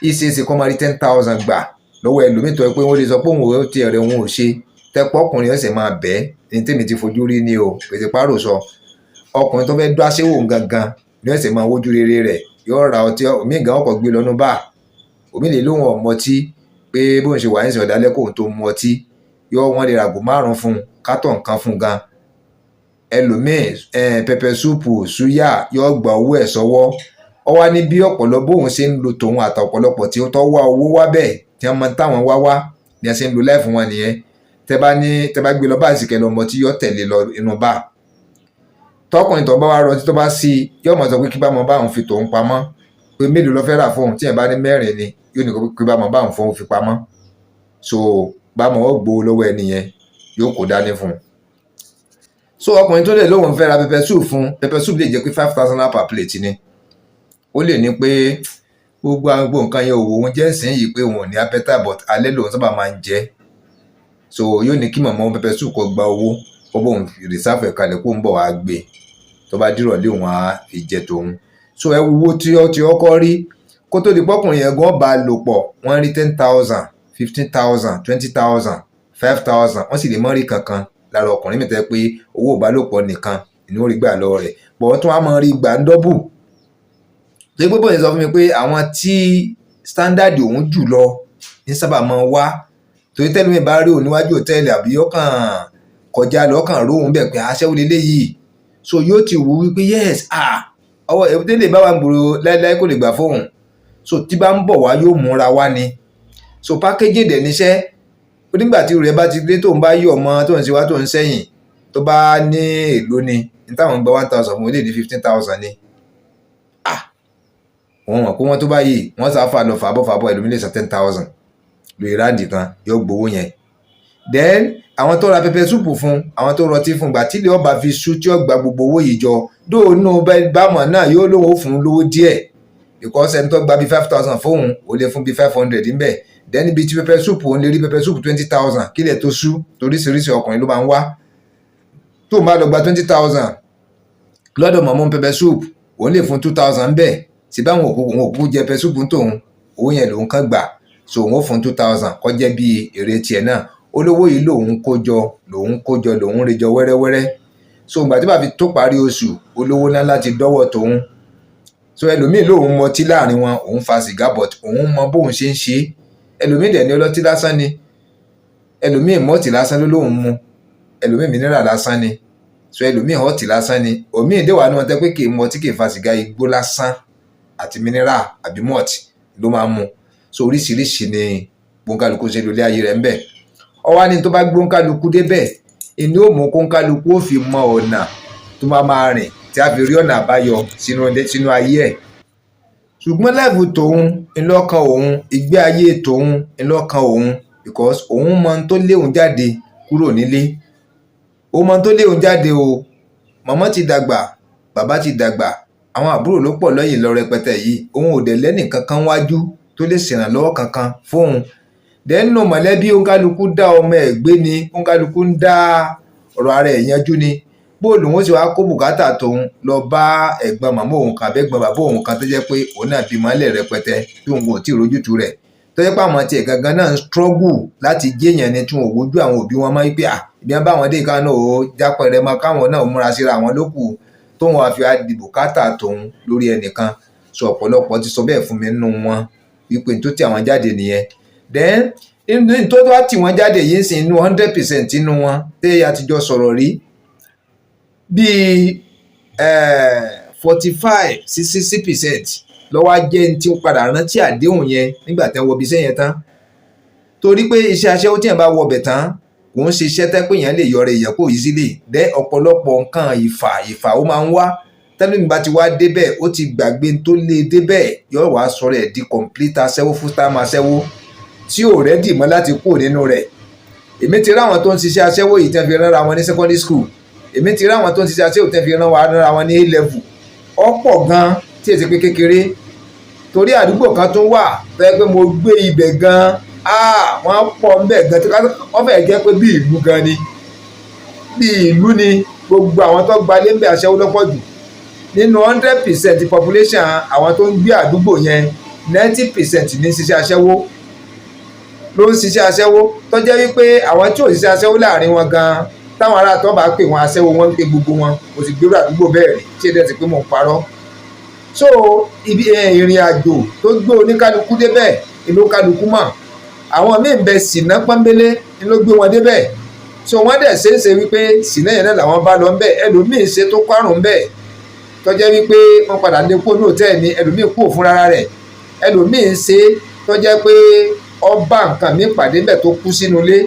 Yìí ṣeé ṣe kó máa rí 10,000 gbà lọ́wọ́ ẹlòmíì tó yẹ pé wọ́n lè sọ pé òun ò tiẹ̀ rẹ̀, òun ò ṣe tẹ́pọ̀. Ọkùnrin ọ̀sẹ̀ máa bẹ́ẹ̀ ní tèmi ti fojú rí ni o, pèsè párò sọ ọkùnrin tó fẹ́ dá séwò gangan ní ọ̀sẹ̀ máa wójú rere rẹ̀, yóò ra ọtí omi gan, ọkọ̀ gbé lọ́nu bá omi lè lóhùn ọ̀mọtí pé bóun ṣe wà ní ìsìn ọ̀dálẹ́ kóun tó mu ọtí, yóò wọ́n lè ràgò márùn fún un, kátọ̀ nǹkan fún un gan. Ẹlòmíì, pepper soup, suya, yóò gba owó ẹ̀ sọ́wọ́. Ọ wá ní bí ọ̀pọ̀lọ bóun ṣe ń lo tòun àtọ̀pọ̀lọpọ̀ tí ó tọ́ wá owó wá bẹ́ẹ̀, tí wọ́n mọ táwọn wá wá ní ẹ ṣe ń lo life wọn nìyẹn. Tẹ bá ní tẹ bá gbé lọ bá àsìkè lọ mọ tí yóò tẹ̀lé lọ inú bá tọkùnrin tó bá wá rọtí tó bá sí i, yóò mọ̀ sọ pé kí bá mọ bá òun fi tòun pamọ́, pé mélòó ló fẹ́ rà fóun. Tí ẹ̀ bá ní mẹ́rin ni, yóò ní kí bá mọ bá òun fóun fi pamọ́. So bá mọ ó gbowó lọ́wọ́ ẹni yẹn, yóò kó dání fún un. So ọkùnrin tó lè lóun fẹ́ ra pepper soup fún, pepper soup lè jẹ́ pé ₦5,000 per plate ni. Ó lè ní pé gbogbo àwọn gbogbo nǹkan yẹn òwò òun jẹ́ ìsìn yìí, pé òun ò ní appetite, but alẹ́ lòun sábà máa ń jẹ. So yóò ní kí mọ̀mọ́ pepper soup kó gba owó, kó bóun reserve ẹ̀ kalẹ̀, kó ń bọ̀ wá gbé tó bá dìrọ̀lẹ́, òun á fi jẹ tòun. So ẹ wo owó tí ó ti ọkọ rí kó tó di pọ́kùnrin yẹn gan bá a lò pọ̀. Wọ́n rí 10,000, 15,000, 20,000, 5,000. Wọ́n sì lè mọ́ rí kankan lára ọkùnrin mi tẹ́ pé owó ìbálòpọ̀ nìkan ni ó rí gbà lọ́wọ́ rẹ̀ bọ̀, wọ́n tún á máa rí gbà ń double. Torí pé bóyá sọ fún mi pé àwọn tí standard òun jù lọ ní sábà máa wá, torí tẹ́lẹ̀ mi bá rí òun níwájú hòtẹ́ẹ̀lì àbí ọkàn kọjá lọ, ọkàn ró òun bẹ̀ pé aṣẹ́wó leléyìí. So yóò ti wù wípé yes, ah, ọwọ́ èbúté lè bá wa gbòòrò láéláé, kò lè gbà fóun. So tí bá ń bọ̀ wá, yóò múra wá ni. So packaging dẹ̀ níṣẹ́. Onígbà tí rẹ̀ bá ti dé, tóun bá yọ̀ mọ́, tóun ṣe wá, tóun sẹ́yìn, tó bá ní èlò ni ní táwọn gba 1,000 fún, ó lè ní 15,000 ni. Ah, wọ́n mọ̀ pé wọ́n tó báyìí, wọ́n sá fà lọ fàbọ̀ fàbọ̀, ẹlòmíì lè san 10,000 lórí round kan, yóò gbowó yẹn. Then àwọn tó ra pepper soup fún, àwọn tó rọtí fún, gbà tílé ọba fi sú tí ó gba gbogbo owó yìí jọ dóònù bámọ̀ náà, yóò lóun ó fún lówó díẹ̀, because ẹni tó gba bíi 5,000 fóun, ó lè fún bíi 500 ńbẹ̀. Then ibi tí pepper soup, òun lè rí pepper soup 20,000 kílẹ̀ tó sú, toríṣiríṣi ọkùnrin ló máa ń wá. Tó ń bá lọ gba 20,000 lọ́dọ̀ mọ̀mọ́ pepper soup, òun lè fún 2,000 ńbẹ̀. Tí báwọn òkú òun òkú jẹ pepper soup tóun, owó yẹn lòun kàn gbà. So òun ó fún 2,000 kó jẹ́ bíi èrè tiẹ̀ náà. Olówó yìí lòun kó jọ, lòun kó jọ, lòun rejọ wẹ́rẹ́wẹ́rẹ́. So ìgbà tí bá fi tó parí oṣù, olówó ńlá láti dọ́wọ́ tòun. So ẹlòmíì lòun mọtí láàrin wọn, òun fa sìgá, but òun mọ bóun ṣe ń ṣe. Ẹlòmíì dẹ̀ ní ọlọ́tí lásán ni. Ẹlòmíì malt lásán ló lóun mu, ẹlòmíì mineral lásán ni. So ẹlòmíì hot lásán ni. Òmíì dé wà ní wọn tẹ́ pé kì í mọtí, kì í fa sìgá, igbó lásán àti mineral àbí malt ló máa ń mu. So oríṣiríṣi ni gbóńkálukú ṣe lólé ayé rẹ̀ ń bẹ̀. Ọwá ní tó bá gbóńkálukú débẹ̀, ìní ó mú kóńkálukú ó fi mọ ọ̀nà tó máa máa rìn tí a fi rí ọ̀nà àbáyọ sínú ayé ẹ̀. Ṣùgbọ́n level tòun ńlọ́kan òun, ìgbé ayé tòun ńlọ́kan òun, because òun mọ ohun tó lé òun jáde kúrò nílé. Ó mọ ohun tó lé òun jáde o. Màmá ti dàgbà, bàbá ti dàgbà, àwọn àbúrò ló pọ̀ lẹ́yìn lọ rẹpẹtẹ yìí. Òun ò dẹ̀ lẹ́nì kankan wájú tó lè ṣèrànlọ́wọ́ kankan fóun. Dẹ́nu mọ̀lẹ́bí, òǹkálukú dá ọmọ ẹ̀ gbé ni, òǹkálukú ń dá ọ̀rọ̀ ara ẹ̀ yanjú ni. Bóòlù wọn sì wá kó bùkátà tóun lọ bá ẹ̀gbọ́n màmá òun kan àbẹ́gbọ́n bàbá òun kan tó jẹ́ pé òun náà bímọ lẹ̀ rẹpẹtẹ tí òun kò tí ì rójútu rẹ̀, tó jẹ́ pé àwọn tiẹ̀ gangan náà ń struggle láti jẹ́yàn ni, tí wọn ò wojú àwọn òbí wọn mọ́ wípé à ìbí wọn bá wọn dé ìka náà, ó jápẹrẹ mọ́ káwọn náà múra síra àwọn lókù tóun wá fi wá di bùkátà tóun lórí ẹnìkan. So ọ̀pọ̀lọpọ̀ ti sọ bẹ́ẹ̀ fún mi nínú wọn wípé tó tí àwọn jáde nìyẹn. Then tó wá tì wọ́n jáde yìí ń sìn, inú 100% nínú wọn tẹ́ a ti jọ sọ̀rọ̀ rí, bíi 45 sí 60% lọ́wọ́ á jẹ́ ní tí ó padà rántí àdéhùn yẹn nígbà tí wọ́n wọ ibi iṣẹ́ yẹn tán. Torí pé iṣẹ́ aṣẹ́wó, tí yẹn bá wọ ọbẹ̀ tán, kò ń ṣe iṣẹ́ tẹ́ pé èèyàn lè yọrọ èèyàn kó easily. Then ọ̀pọ̀lọpọ̀ nǹkan ìfà ìfà ó máa ń wá. Tẹ́lẹ̀mí bá ti wá débẹ̀, ó ti gbàgbé tó lé débẹ̀, yóò wá sọ̀rọ̀ ẹ̀ di complete aṣẹ́wó, full time aṣẹ́wó tí ò ready mọ́ láti kúrò nínú rẹ̀. Èmi ti rí àwọn tó ń ṣiṣẹ́ aṣẹ́wó yìí tẹ́ fi ránra wọn ní secondary school. Èmi ti rí àwọn tó ń ṣiṣẹ́ aṣẹ́wó tẹ́ fi ránra wọn ní A level. Ọ̀pọ̀ gan tí èsì pé kékeré, torí àdúgbò kan tó wà tó yẹ pé mo gbé ibẹ̀ gan, wọ́n pọ̀ ń bẹ̀ gan tí wọ́n fẹ́ẹ́ jẹ́ pé bí ìlú gan ni, bí ìlú ni. Gbogbo àwọn tó gbalé ń bẹ̀, aṣẹ́wó lọ́pọ̀ jù. Nínú 100% population àwọn tó ń gbé àdúgbò yẹn, 90% ní ṣiṣẹ́ aṣẹ́wó, ló ń ṣiṣẹ́ aṣẹ́wó. Tó jẹ́ wípé àwọn tí ò ṣiṣẹ́ aṣẹ́wó láàrin wọn gan, táwọn ará tó bá pè wọn aṣẹ́wó, wọn ń pe gbogbo wọn. Kò sì gbérò àdúgbò bẹ́ẹ̀ rí tí èdè ti pé mò ń parọ́. So ibi ìrìn àjò tó gbé oníkálukú débẹ̀ ìlú kálukú mọ̀. Àwọn míì ń bẹ, sìnà pọ́nbélé ni ló gbé wọn débẹ̀. So wọ́n dẹ̀ ṣe é ṣe wípé sìnà yẹn náà làwọn bá lọ ń bẹ̀. Ẹlòmíì ṣe tó kárùn ún bẹ̀, tó jẹ́ wípé wọ́n padà lé kó ní hòtẹ́ẹ̀lì ni. Ẹlòmíì kú fúnra rẹ̀. Ẹlòmíì ṣe tó jẹ́ pé ọba nǹkan mi pàdé ńbẹ̀ tó kú sínú ilé.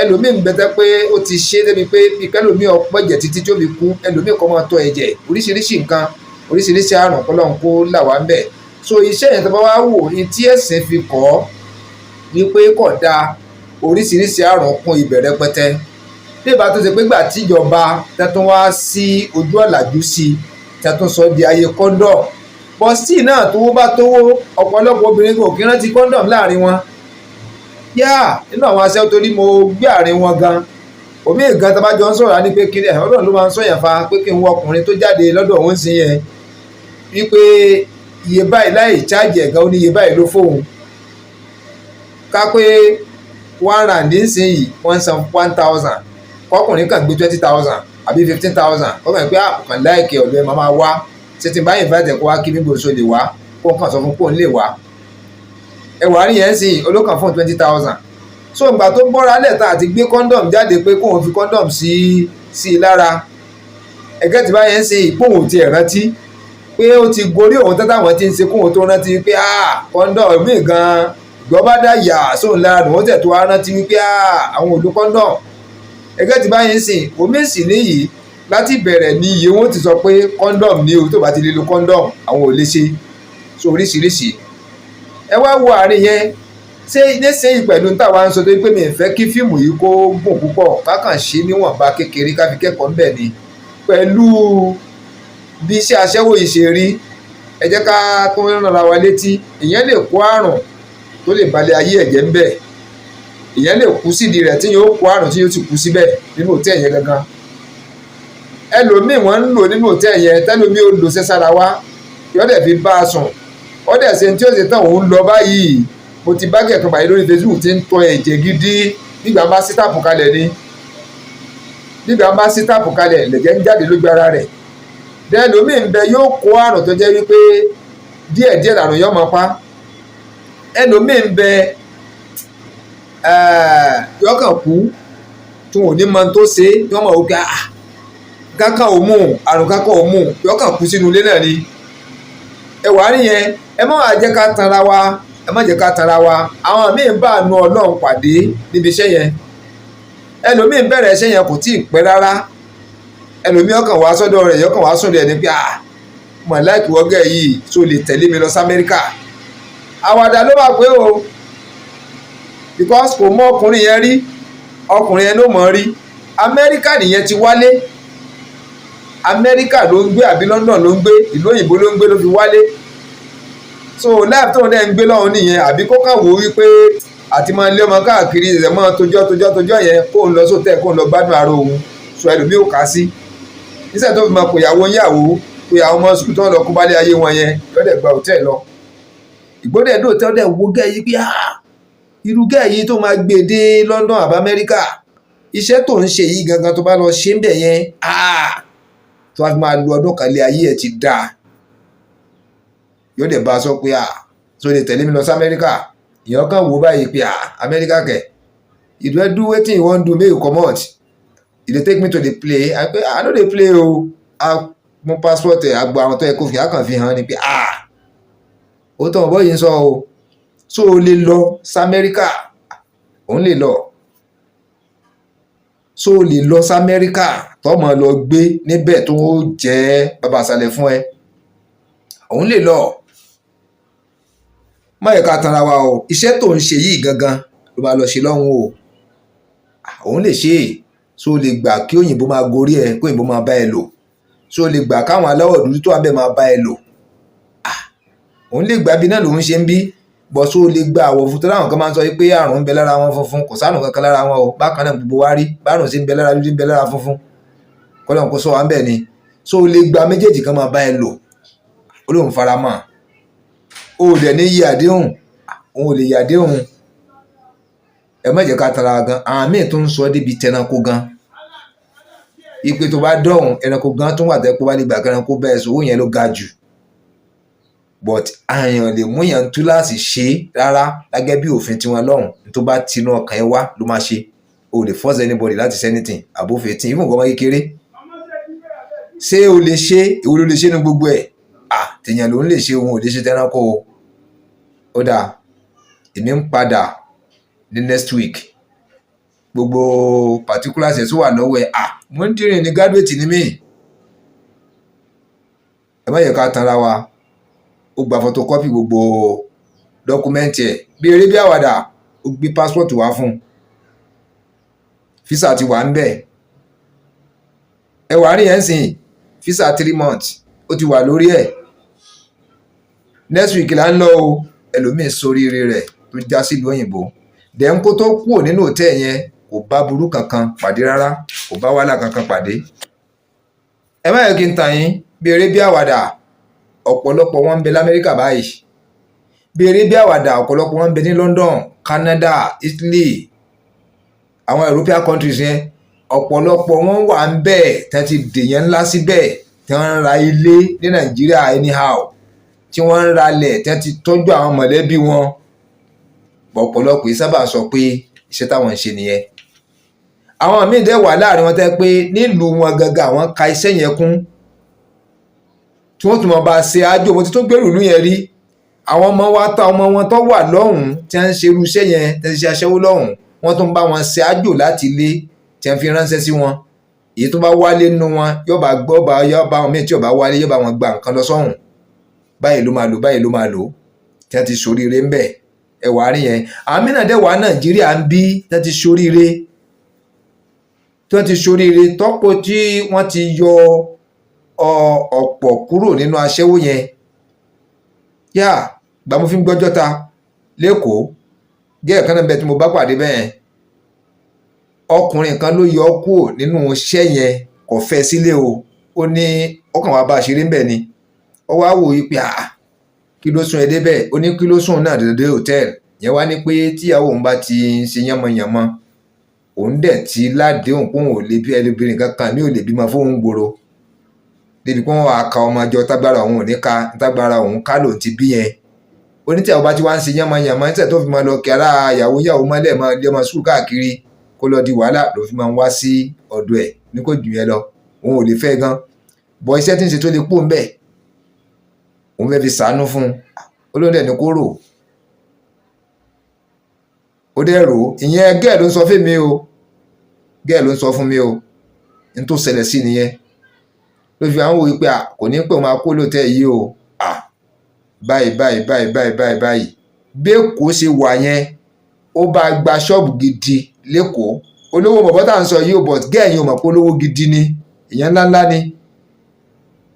Ẹlòmíì ń bẹ tẹ́ pé ó ti ṣe débi pé bí kẹlòmíì ọpọ ẹ̀jẹ̀ títí tí ó fi kú, ẹlòmíì kọ́ máa tọ́ ẹ̀jẹ̀, oríṣiríṣi nǹkan, oríṣiríṣi àrùn, kọ́lọ́n kó là wá ń bẹ̀. So iṣẹ́ yẹn, tó bá wá wò ní tí ẹ̀sìn fi kọ́ wípé kò dáa, oríṣiríṣi àrùn kún ibẹ̀ rẹpẹtẹ. Nígbà tí Bí ìbá tó ṣe pé gbà tíjọba tẹ́tún wá sí ojú ọ̀làjú sí i, tẹ́tún sọ di ayé condom, but still náà, tówó bá tówó, ọ̀pọ̀lọpọ̀ obìnrin kò kí rántí condom láàrin wọn. Yá, nínú àwọn aṣẹ́wó, torí mo gbé àárín wọn gan, omi ìgan tá a bá jọ ń sọ̀rọ̀ á ní pé kí Ọlọ́run ló máa ń sọ̀yàn fa pé kí n wọ ọkùnrin tó jáde lọ́dọ̀ òun sí yẹn, wípé iye báyìí láì charge ẹ̀gán, ó ní iye báyìí ló fóun. Ká pé 1 rand nísìnyìí, wọ́n san 1,000, kọkùnrin kàn gbé 20,000 àbí 15,000, kọkùnrin pé àkàn láìkè ọ̀dọ̀ ẹ̀ máa máa wá ṣé tí n bá invite ẹ̀ kó wá kí mi gbòòso lè wá, kó kàn sọ fún pé òun lè wá. Ẹ wàá rí yẹn sìn, olókàn fún 20,000. So ìgbà tó bọ́ra lẹ́ta àti gbé condom jáde pé kóun fi condom sí i lára ẹgẹ́ tí báyẹn sìn, ìpóhùn tiẹ̀ rántí pé ó ti gorí òun tán táwọn ti ń ṣe kóun tó rántí pé ah, condom míì gan ìgbọ́ bá dá yà sóun lára nù, wọ́n tẹ̀ tó wá rántí wípé ah, àwọn ò lo condom. Ẹgẹ́ tí báyẹn sìn, omi sì níyì láti bẹ̀rẹ̀ ní iye wọn ti sọ pé condom ní o, tó bá ti lè lo condom, àwọn ò lè ṣe. So oríṣiríṣi ẹ wá wo àárín yẹn. Ṣé nísìnyí pẹ̀lú táwa ń sọ tó pé mi ò fẹ́ kí fíìmù yìí kó gùn púpọ̀, ká kàn ṣe níwọ̀nba kékeré ká fi kẹ́kọ̀ọ́ ńbẹ̀ ni, pẹ̀lú bí iṣẹ́ aṣẹ́wó yìí ṣe rí, ẹ jẹ́ ká tún rán wa létí, ìyẹn lè kó àrùn tó lè balẹ̀ ayé ẹ̀jẹ̀ ńbẹ̀. Ìyẹn lè kú sídìí rẹ̀ tí yóò kó àrùn tí yóò sì kú síbẹ̀ nínú hotel yẹn gangan. Ẹlòmíì wọ́n ń lò nínú hotel yẹn, tẹ́lòmíì ó lò sẹ́sára wá, yọ́dẹ̀ fi bá a sùn, ó dẹ̀ ṣe tí ó ṣe tán, òun lọ báyìí. Mo ti bá kẹ̀kẹ́ báyìí lórí Facebook tí ń tọ ẹ̀jẹ̀ gidi nígbà bá sí tap kalẹ̀ ni, nígbà bá sí tap kalẹ̀, lẹ̀jẹ̀ ń jáde lójú ara rẹ̀. Ẹlòmíì ń bẹ, yóò kó àrùn tó jẹ́ wípé díẹ̀díẹ̀ làrùn yóò máa pa. Ẹlòmíì ń bẹ, yóò kàn kú tí wọn ò ní mọ tó ṣe, tí wọ́n mọ̀ wípé ah, kankan ò mú àrùn, kankan ò mú, yóò kàn kú sínú ilé náà ni. Ẹ wàá rí yẹn. Ẹ má wàá jẹ́ ká tanra wa, ẹ má jẹ́ ká tanra wa. Àwọn míì ń bá àánú Ọlọ́run pàdé níbi iṣẹ́ yẹn. Ẹlòmíì ń bẹ̀rẹ̀ iṣẹ́ yẹn, kò tí ì pẹ́ rárá, ẹlòmíì ọkàn wá sọ́dọ̀ rẹ̀, yọkàn wá sùn rẹ̀ ní pé ah, mọ̀ láìkí wọ́gẹ̀ yìí tó lè tẹ̀lé mi lọ sí Amẹ́ríkà. Àwàdà ló máa pé o, because kò mọ ọkùnrin yẹn rí, ọkùnrin yẹn ló mọ̀ rí. Amẹ́ríkà nìyẹn ti wálé, Amẹ́ríkà ló ń gbé àbí London ló ń gbé, ìlú òyìnbó ló ń gbé ló fi wálé. So life tóun dẹ̀ ń gbé lọ́hùn nìyẹn. Àbí kó kàn wò wípé àti máa lé ọmọ káàkiri ẹ̀, máa tójọ́ tójọ́ tójọ́ yẹn, kó ń lọ sí hotel, kó ń lọ gbádùn ara òun. So ẹlòmíì ò kà sí níṣẹ́ tó fi máa pòyàwó yàwó, pòyàwó ọmọ school tó ń lọ kó bá lé ayé wọn yẹn, lọ́dẹ̀ gba hotel lọ. Ìgbódẹ̀ dé hotel, dẹ̀ wo gẹ́ yìí pé ah, irú gẹ́ yìí tó máa gbé dé London àbí Amẹ́ríkà, iṣẹ́ tó ń ṣe yìí gangan, tó bá lọ ṣe ń bẹ̀ yẹn, ah, tó bá fi máa lu ọdún kan lé, ayé ẹ̀ ti dáa. Yóò dẹ̀ bá a sọ pé ah, tó lè tẹ̀lé mi lọ sí Amẹ́ríkà? Ìyẹn kàn wò báyìí pé ah, Amẹ́ríkà kẹ̀, you dey do wetin you wan do, make you comot, you dey take me to the play. I pé I no dey play o. A mú passport ẹ̀, àgbà àwọn tó yẹ kó fi hàn, kàn fi hàn ni pé ah, ó tọ́ ọ̀bọ yìí ń sọ o, so o lè lọ sí Amẹ́ríkà? Òun lè lọ. So o lè lọ sí Amẹ́ríkà tọ́mọ lọ gbé níbẹ̀ tó jẹ́ bàbá àṣàlẹ̀ fún ẹ? Òun lè lọ. Má yẹ ká tanra wa o. Iṣẹ́ tó ń ṣe yìí gangan ló máa lọ ṣe lọ́hùn o. Òun lè ṣe é. So o lè gbà kí òyìnbó máa gorí ẹ, kí òyìnbó máa bá ẹ lò? So o lè gbà káwọn aláwọ̀ dúdú tó wà bẹ́ẹ̀ máa bá ẹ lò? Òun lè gbà, bí náà lòun ṣe ń bí bọ̀. So o lè gba àwọ̀ funfun tó láwọn kan máa ń sọ pé àrùn ń bẹ lára wọn funfun? Kò sárùn kankan lára wọn o. Bákan náà gbogbo wa rí bárùn sí ń bẹ lára dúdú, ń bẹ lára funfun, kọ́lọ́n kó sọ wá ń bẹ̀ ni. So o lè gba méjèèjì kan máa bá ẹ lò? Ó lóun fara mọ́. O ò dẹ̀ ní yí àdéhùn? Òun ò lè yí àdéhùn. Ẹ má jẹ́ ká tara gan. Àwọn míì tó ń sọ débi tẹranko gan, ipe tó bá dọ̀hùn, ẹranko gan tó wà tẹ́ pé bá lè gbà kẹranko bẹ́ẹ̀ sọ, owó yẹn ló ga jù. But àyàn lè mú yàn túláàsì ṣe rárá, gẹ́gẹ́ bí òfin tiwọn lọ́hùn, tó bá tinú ọkàn ẹ wá ló máa ṣe. O lè force anybody láti ṣe anything above 18, even ọmọ kékeré. Ṣé o lè ṣe? Èwo ló lè ṣe ní gbogbo ẹ̀? Ah, tèèyàn ló ń lè ṣe, òun ò lè ṣe tẹranko o. Ó dáa, èmi ń padà ní next week, gbogbo particulars ẹ̀ tó wà lọ́wọ́ ẹ̀. Ah, mo ń dìrìn ní graduate ní mí. Ẹ má yẹ ká tanra wa. Ó gba photocopy gbogbo document ẹ̀ bí eré bí àwàdà, ó gbé passport wá fún un, visa ti wà ń bẹ̀. Ẹ wàá rí yẹn sìn, visa 3 months ó ti wà lórí ẹ̀. Next week là ń lọ o. Ẹlòmíín soríire rẹ̀ tó já sílùú òyìnbó dẹ̀ ń kó tó kúrò nínú hotel yẹn, kò bá burú kankan pàdé rárá, kò bá wàhálà kankan pàdé. Ẹ má yẹ kí n tàn yín, bí eré bí àwàdà, ọ̀pọ̀lọpọ̀ wọn ń bẹ lamẹ́ríkà báyìí. Bí eré bí àwàdà, ọ̀pọ̀lọpọ̀ wọn ń bẹ ní London, Canada, Italy, àwọn European countries yẹn. Ọ̀pọ̀lọpọ̀ wọn wà ń bẹ̀ tí wọ́n ti dèyàn ńlá síbẹ̀, tí wọ́n ń ra ilé ní Nàìjíríà anyhow, tí wọ́n ń ralẹ̀, tí wọ́n ti tọ́jú àwọn mọ̀lẹ́bí wọn. Ọ̀pọ̀lọpọ̀ yìí sábà sọ pé iṣẹ́ táwọn ń ṣe nìyẹn. Àwọn míì dẹ̀ wà láàrin wọn tẹ́ pé nílùú wọn gangan, àwọn ka iṣẹ́ yẹn kún, tí wọ́n tún mọ̀ bá ṣe àjò. Mo ti tún gbèrú ìlú yẹn rí. Àwọn ọmọ wa tá ọmọ wọn tó wà lọ́hùn-ún tí wọ́n ń ṣe irú iṣẹ́ yẹn, tí wọ́n ń ṣe aṣẹ́wó lọ́hùn-ún, wọ́n tún bá wọn ṣe àjò láti ilé tí wọ́n fi ránṣẹ́ sí wọn. Èyí tó bá wálé nínú wọn yóò bá gbọ́ bá yóò bá wọn míì tí ò bá wálé, yóò bá wọn gba nǹkan lọ sọ́hùn. Báyìí ló máa lò, báyìí ló máa lò, tí wọ́n ti ṣoríire ńbẹ̀. Ẹ wàá rí yẹn. Àwọn mìíràn dẹ̀ wà Nàìjíríà ń bí tí wọ́n ti ṣoríire, tí wọ́n ti ṣoríire tọ́pọ̀, tí wọ́n ti yọ ọ̀pọ̀ kúrò nínú aṣẹ́wó yẹn. Yá gbà mo fi ń gbọ́jọ́ ta lẹ́kọ̀ọ́ gẹ́gẹ́ kan náà bẹ́ẹ̀ tí mo bá pàdé bẹ́ẹ̀, ọkùnrin kan ló yọ ọ́ kúrò nínú iṣẹ́ yẹn. Kò fẹ́ sílé o, ó ní ọkàn wa bá a ṣeré ńbẹ̀ ni. Ó wá wò ó pé, àá, kí ló sún ẹ débẹ̀? Ó ní kí ló sún náà dédé hotel yẹn wá ní pé tíyàwó òun bá ti ń ṣe yánmọyànmọ, òun dẹ̀ ti ládéhùn pé òun ò lè bí ẹlẹ́bìnrin kankan mi ò lè bímọ fóun gbòòrò débi pé wọ́n wàá ka ọmọ jọ, tágbára òun ò ní ka, tágbára òun ká lòun ti bí yẹn. Onítìyàwó bá ti wá ń ṣe yánmọyànmọ níṣẹ́ tó fi máa lọ kí ara ìyàwó yàwó mọ́lẹ̀, máa lé ọmọ sùúrù káàkiri, kó lọ di wàhálà, ló fi máa ń wá sí ọ̀dọ̀ ẹ̀ ní kò jù yẹn lọ. Òun ò lè fẹ́ gan bọ̀, iṣẹ́ tí ń ṣe tó lè pò ń bẹ̀, òun fẹ́ fi sàánú fún un. Olóńdẹ̀ ní kó rò ó dẹ̀ rò ó. Ìyẹn gẹ́ẹ̀ ló ń sọ fún mi o, gẹ́ẹ̀ ló ń sọ fún mi o. N tó ṣẹlẹ̀ sí nìyẹn ló fi àwọn wò pé kò ní pẹ́, máa kó lóòótẹ́ yìí o. Báyìí báyìí báyìí báyìí báyìí báyìí, bí Èkó ṣe wà yẹn, ó bá gba ṣọ́ọ̀bù gidi lẹ́kọ̀ọ́. Olówó bọ̀bọ́ tá à ń sọ yìí o, but gẹ́ẹ̀ yìí o mọ̀ pé olówó gidi ni, èèyàn ńláńlá ni.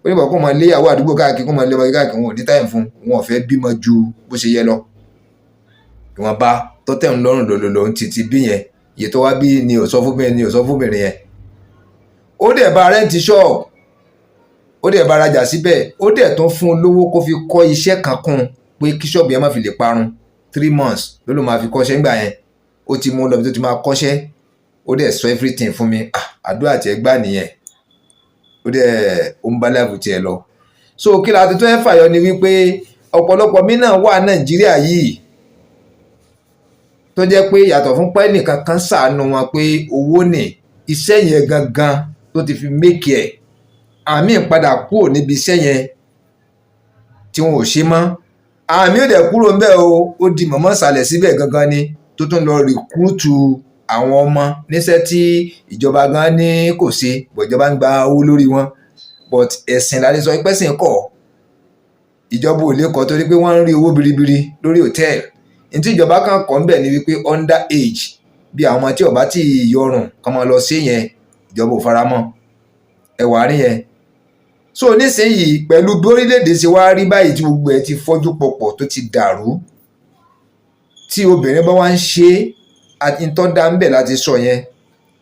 Ó ní bọ̀ kó máa léyàwó àdúgbò káàkiri, kó máa lé ọmọ káàkiri, wọn ò ní time fún wọn, ò fẹ́ bímọ ju bó ṣe yẹ lọ. Ìwọ̀nba tó tẹ̀ ń lọ́rùn lòlòlò ń títí bí yẹn, iye tó wá bí ni ò sọ fún mi, ni ò sọ fún obìnrin yẹn. Ó dẹ̀ bá rent ṣọ́ọ̀bù, ó dẹ̀ bá rajà síbẹ̀, ó dẹ̀ tún fún un lówó kó fi kọ́ iṣẹ́ kan kún un pé kí ṣọ́ọ̀bù yẹn má fi lè parun. 3 months ló ló máa fi kọ́ṣẹ́ ńgbà yẹn. Ó ti mú lọ bí tó ti máa kọ́ṣẹ́. Ó dẹ̀ sọ everything fún mi. Ah, àdúrà tiẹ̀ gbà nìyẹn. Ó dẹ̀ ó ń bá life tiẹ̀ lọ. So kí la ti tó ẹ́ fàyọ ni wípé ọ̀pọ̀lọpọ̀ mí náà wà Nàìjíríà yìí tó jẹ́ pé yàtọ̀ fún pé nìkan kan ṣàánú wọn pé owó ní iṣẹ́ yẹn gangan tó ti fi make ẹ̀, àmì padà kúrò níbi iṣẹ́ yẹn tí wọn ò ṣe mọ́. Àmì ò dẹ̀ kúrò ńbẹ̀ o, ó di mọ̀mọ́ ìsàlẹ̀ síbẹ̀ gangan ni, tó tún lọ recruit àwọn ọmọ níṣẹ́ tí ìjọba gan ní kò ṣe bọ̀, ìjọba ń gba owó lórí wọn. But ẹ̀sìn la lè sọ pé ẹ̀sìn kọ̀, ìjọba ò lè kọ́ torí pé wọ́n ń rí owó biribiri lórí hotel. Ní tí ìjọba kan kọ́ ń bẹ̀ ni wípé under age, bí àwọn ọmọ tí ó bá tí yọrùn kọ́ máa lọ sí yẹn, ìjọba ò faramọ́. Ẹ wàá rí yẹn. So nísìnyìí, pẹ̀lú bí orílẹ̀-èdè ṣe wá rí báyìí, tí gbogbo ẹ̀ ti fọ́jú pọ̀pọ̀, tó ti dàrú, tí obìnrin bá wá ń ṣe é, ntọ́ dá ń bẹ̀ láti sọ yẹn,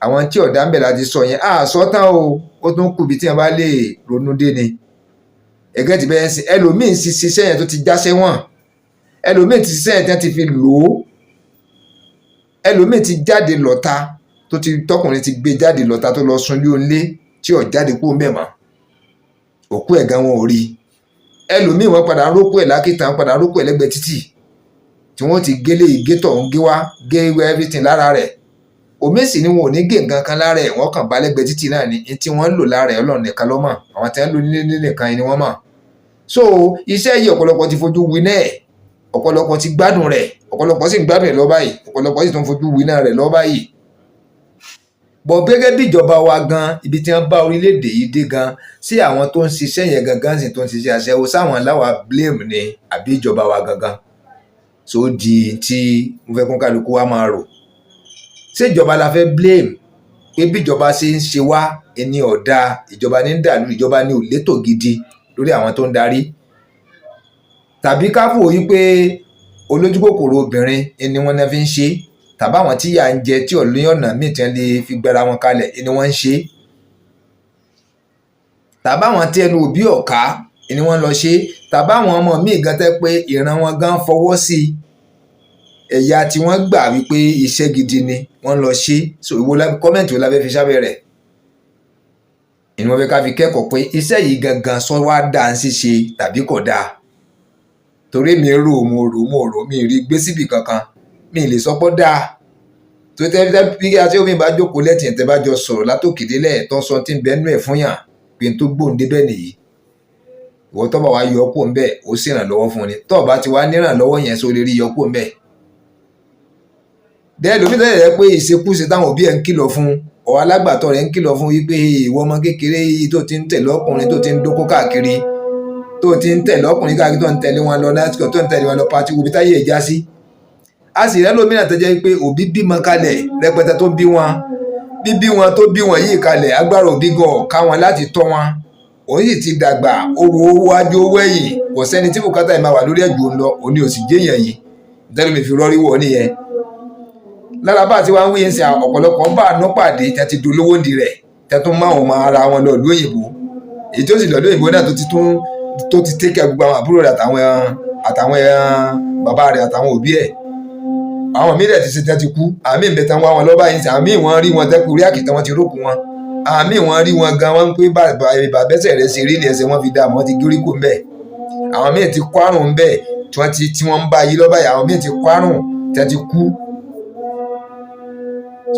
àwọn tí ọ̀dá ń bẹ̀ láti sọ yẹn, à sọ tán o. Ó tún kù bí tí wọn bá lè ronú dé ni ẹgẹ́ ti bẹ́ẹ̀ sìn. Ẹlòmíín sì ṣiṣẹ́ yẹn tó ti jáṣẹ́ wọ̀n, ẹlòmíín ti ṣiṣẹ́ yẹn tí wọ́n ti fi lò ó, ẹlòmíín ti jáde lọ́ta, tó ti tọkùnrin ti gbé jáde lọ́ta, tó lọ sunlé onílé tí ò jáde kúrò ńbẹ̀ mọ́, òkú ẹ̀ gan wọn ò rí. Ẹlòmíín, wọn padà ń rókù ẹ̀ lákìtàn, padà ń rókù ẹ̀ lẹ́gbẹ̀ẹ́ títì, tí wọ́n ti gélé ìgétọ̀ ń gé wá gé everything lára rẹ̀. Omi sì ni wọn ò ní gé nǹkan kan lára ẹ̀, wọ́n kàn bá lẹ́gbẹ̀ẹ́ títì náà ni. Tí wọ́n ń lò lára ẹ̀, Ọlọ́run nìkan ló mọ̀, àwọn tí wọ́n ń lò nílé nìkan ni wọ́n mọ̀. So iṣẹ́ yìí, ọ̀pọ̀lọpọ̀ ti fojú winá ẹ̀, ọ̀pọ̀lọpọ̀ ti gbádùn rẹ̀, ọ̀pọ̀lọpọ̀ sì ń gbádùn ẹ̀ lọ báyìí, ọ̀pọ̀lọpọ̀ sì tún fojú winá rẹ̀ lọ báyìí bọ̀. Gẹ́gẹ́ bí ìjọba wa gan, ibi tí wọ́n bá orílẹ̀-èdè yìí dé gan, sí àwọn tó ń ṣiṣẹ́ yẹn gangan sì tó ń ṣiṣẹ́ aṣẹ́wó, sáwọn láwa blame ni àbí ìjọba wa gangan? So di tí mo fẹ́ kún kálukú wa máa rò, ṣé ìjọba la fẹ́ blame pé Pé bíjọba ṣe ń ṣe wá ẹni ọ̀dà, ìjọba ní ń dàlú, ìjọba ní ò létò gidi lórí àwọn tó ń darí, tàbí ká fò wípé olójúkòkòrò obìnrin ni wọ́n náà fi ń ṣe, tàbí àwọn tí yà ń jẹ tí ò ní ọ̀nà míì tí wọ́n lè fi gbára wọn kalẹ̀ ni wọ́n ń ṣe, tàbí àwọn tí ẹnu òbí ọ̀ká ni wọ́n lọ ṣe, tàbí àwọn ọmọ míì gan tẹ́ pé ìran wọn gan fọwọ́ sí i, ẹ̀yà tí wọ́n gbà wípé iṣẹ́ gidi ni wọ́n lọ ṣe. So ìwo comment wo la fẹ́ fi sábẹ́ rẹ̀? Ìní wọ́n fẹ́ ká fi kẹ́kọ̀ọ́ pé iṣẹ́ yìí gangan sọ wá dá ń ṣíṣe tàbí kò dáa. Torí mi rò, mo rò, mo rò, mi rí gbé síbì kankan, mi lè sọ pé ó dáa. Tó tẹ́ bí àti omi bá jókòó lẹ́tìyàn, tẹ́ bá jọ sọ̀rọ̀ látòkè délẹ̀, tó sọ tí ń bẹ́ẹ̀ nú ẹ̀ fún yàn pé n tó gbóhùn débẹ̀ nìyí, ìwọ tó bá wá yọ kó ń bẹ̀, ó sì ràn lọ́wọ́ fún ni. Tó bá ti wá nírànlọ́wọ́ yẹn, só lè rí yọ kó ń bẹ̀. Dẹ́ẹ̀ lómi tó yẹ pé ìṣekúṣe táwọn òbí ẹ̀ ń kìlọ̀ fún ọ̀, alágbàtọ́ rẹ̀ ń kìlọ̀ fún wípé ìwọ ọmọ kékeré yìí tó ti ń tẹ̀lé ọkùnrin, tó ti ń dókó káàkiri, tó ti ń tẹ̀lé ọkùnrin káàkiri, tó ń tẹ̀lé wọn lọ night club, tó ń tẹ̀lé wọn lọ party, wo bí táyé ẹ̀ já sí. A sì rẹ́ lómìnira tó jẹ́ pé òbí bímọ kalẹ̀ rẹpẹtẹ, tó bí wọn, bíbí wọn tó bí wọn yìí kalẹ̀, agbára òbí gan ká wọn láti tọ́ wọn. Òun sì ti dàgbà, owó wájú, owó ẹ̀yìn, kò sẹ́ni tí bùkátà yìí máa wà lórí ẹ̀jù ń lọ. Òun ni ò sì jéèyàn yìí tẹ́lẹ̀ mi fi rọ́rí wọ̀ nìyẹn. Lára bá ti wá ń wí ń sin, ọ̀pọ̀lọpọ̀ bá àánú pàdé tẹ́ ti dolówó ń di rẹ̀, tẹ́ tún máa wọn ara wọn lọ ìlú òyìnbó. Èyí tó sì lọ ìlú òyìnbó náà, tó ti tún tó ti tẹ́kẹ̀ gbogbo àwọn àbúrò rẹ̀ àtàwọn bàbá rẹ̀ àtàwọn òbí ẹ̀. Àwọn míì dẹ̀ ti ṣe tẹ́ ti kú. Àwọn míì ń bẹ tán wá wọn lọ́ba yìí. Àwọn míì wọ́n rí wọn tẹ́kù orí àkìtàn, wọn ti rókù wọn. Àwọn míì wọ́n rí wọn gan, wọ́n ń pé bàbẹ́sẹ̀ rẹ̀ ṣe rí ní ẹsẹ̀ wọn fi dá, àwọn ti gírí kù ńbẹ̀. Àwọn míì ti kó àrùn ńbẹ̀ tí wọ́n ti tí wọ́n ń bá yí lọ́ba yìí. Àwọn míì ti kó àrùn tí wọ́n ti kú.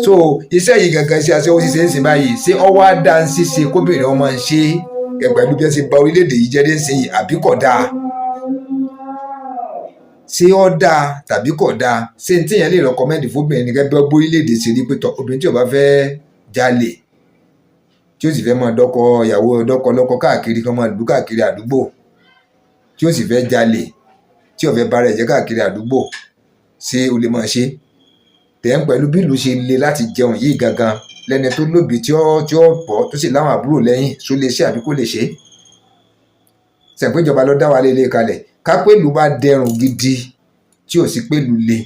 So iṣẹ́ yìí gangan, iṣẹ́ aṣẹ́wó ṣíṣe ń sìn báyìí, ṣé ọwọ́ á dá ń ṣíṣe kóbìnrin ọmọ ń ṣe pẹ̀lú bí wọ́n ṣe ba orílẹ̀-èdè yìí jẹ́ dé ń sìn yìí, àbí kò dáa? Ṣé ó dáa tàbí kò dáa? Ṣé ní tíyẹn lè recommend fóbìnrin ní gẹ́gẹ́ bí orílẹ̀-èdè ṣe rí pé tọ́ obìnrin tí ò bá fẹ́ jalè, tí ó sì fẹ́ máa dọ́kọ ìyàwó, dọ́kọ lọ́kọ káàkiri, kan máa lù káàkiri àdúgbò, tí ó sì fẹ́ jalè, tí ò fẹ́ bára ẹ̀ jẹ́ káàkiri àdúgbò, ṣé o lè máa ṣe tẹ̀ ń pẹ̀lú bí ìlú ṣe le láti jẹun yìí gangan, lẹ́ni tó lóbi tí ó bọ̀, tó sì láwọn àbúrò lẹ́yìn, ṣó lè ṣe àbí kò lè ṣe? Sẹ̀pẹ́ ìjọba ló dá wa lé ilé kalẹ̀, ká pé ìlú bá dẹrùn gidi tí ò sí pé ìlú le,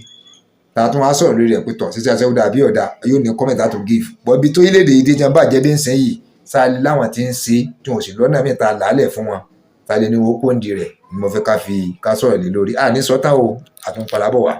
ta tún wá sọ̀rọ̀ lórí rẹ̀ pé tọ̀ ṣíṣe aṣẹ́wó dàbí ọ̀dà, yóò ní comment to give. Bọ́ ibi tó orílẹ̀-èdè yìí dé jẹun bàjẹ́ dé ń sìn yìí, sáà láwọn tí ń ṣe tí wọn ò sì lọ́nà míì ta làálẹ̀ fún wọn, ta lè ní wọn kó ń di rẹ̀ ni mo fẹ́ ká fi ká sọ̀rọ̀ lé lórí. Àní sọ́tàn o, àtúnpadà bọ̀ wá.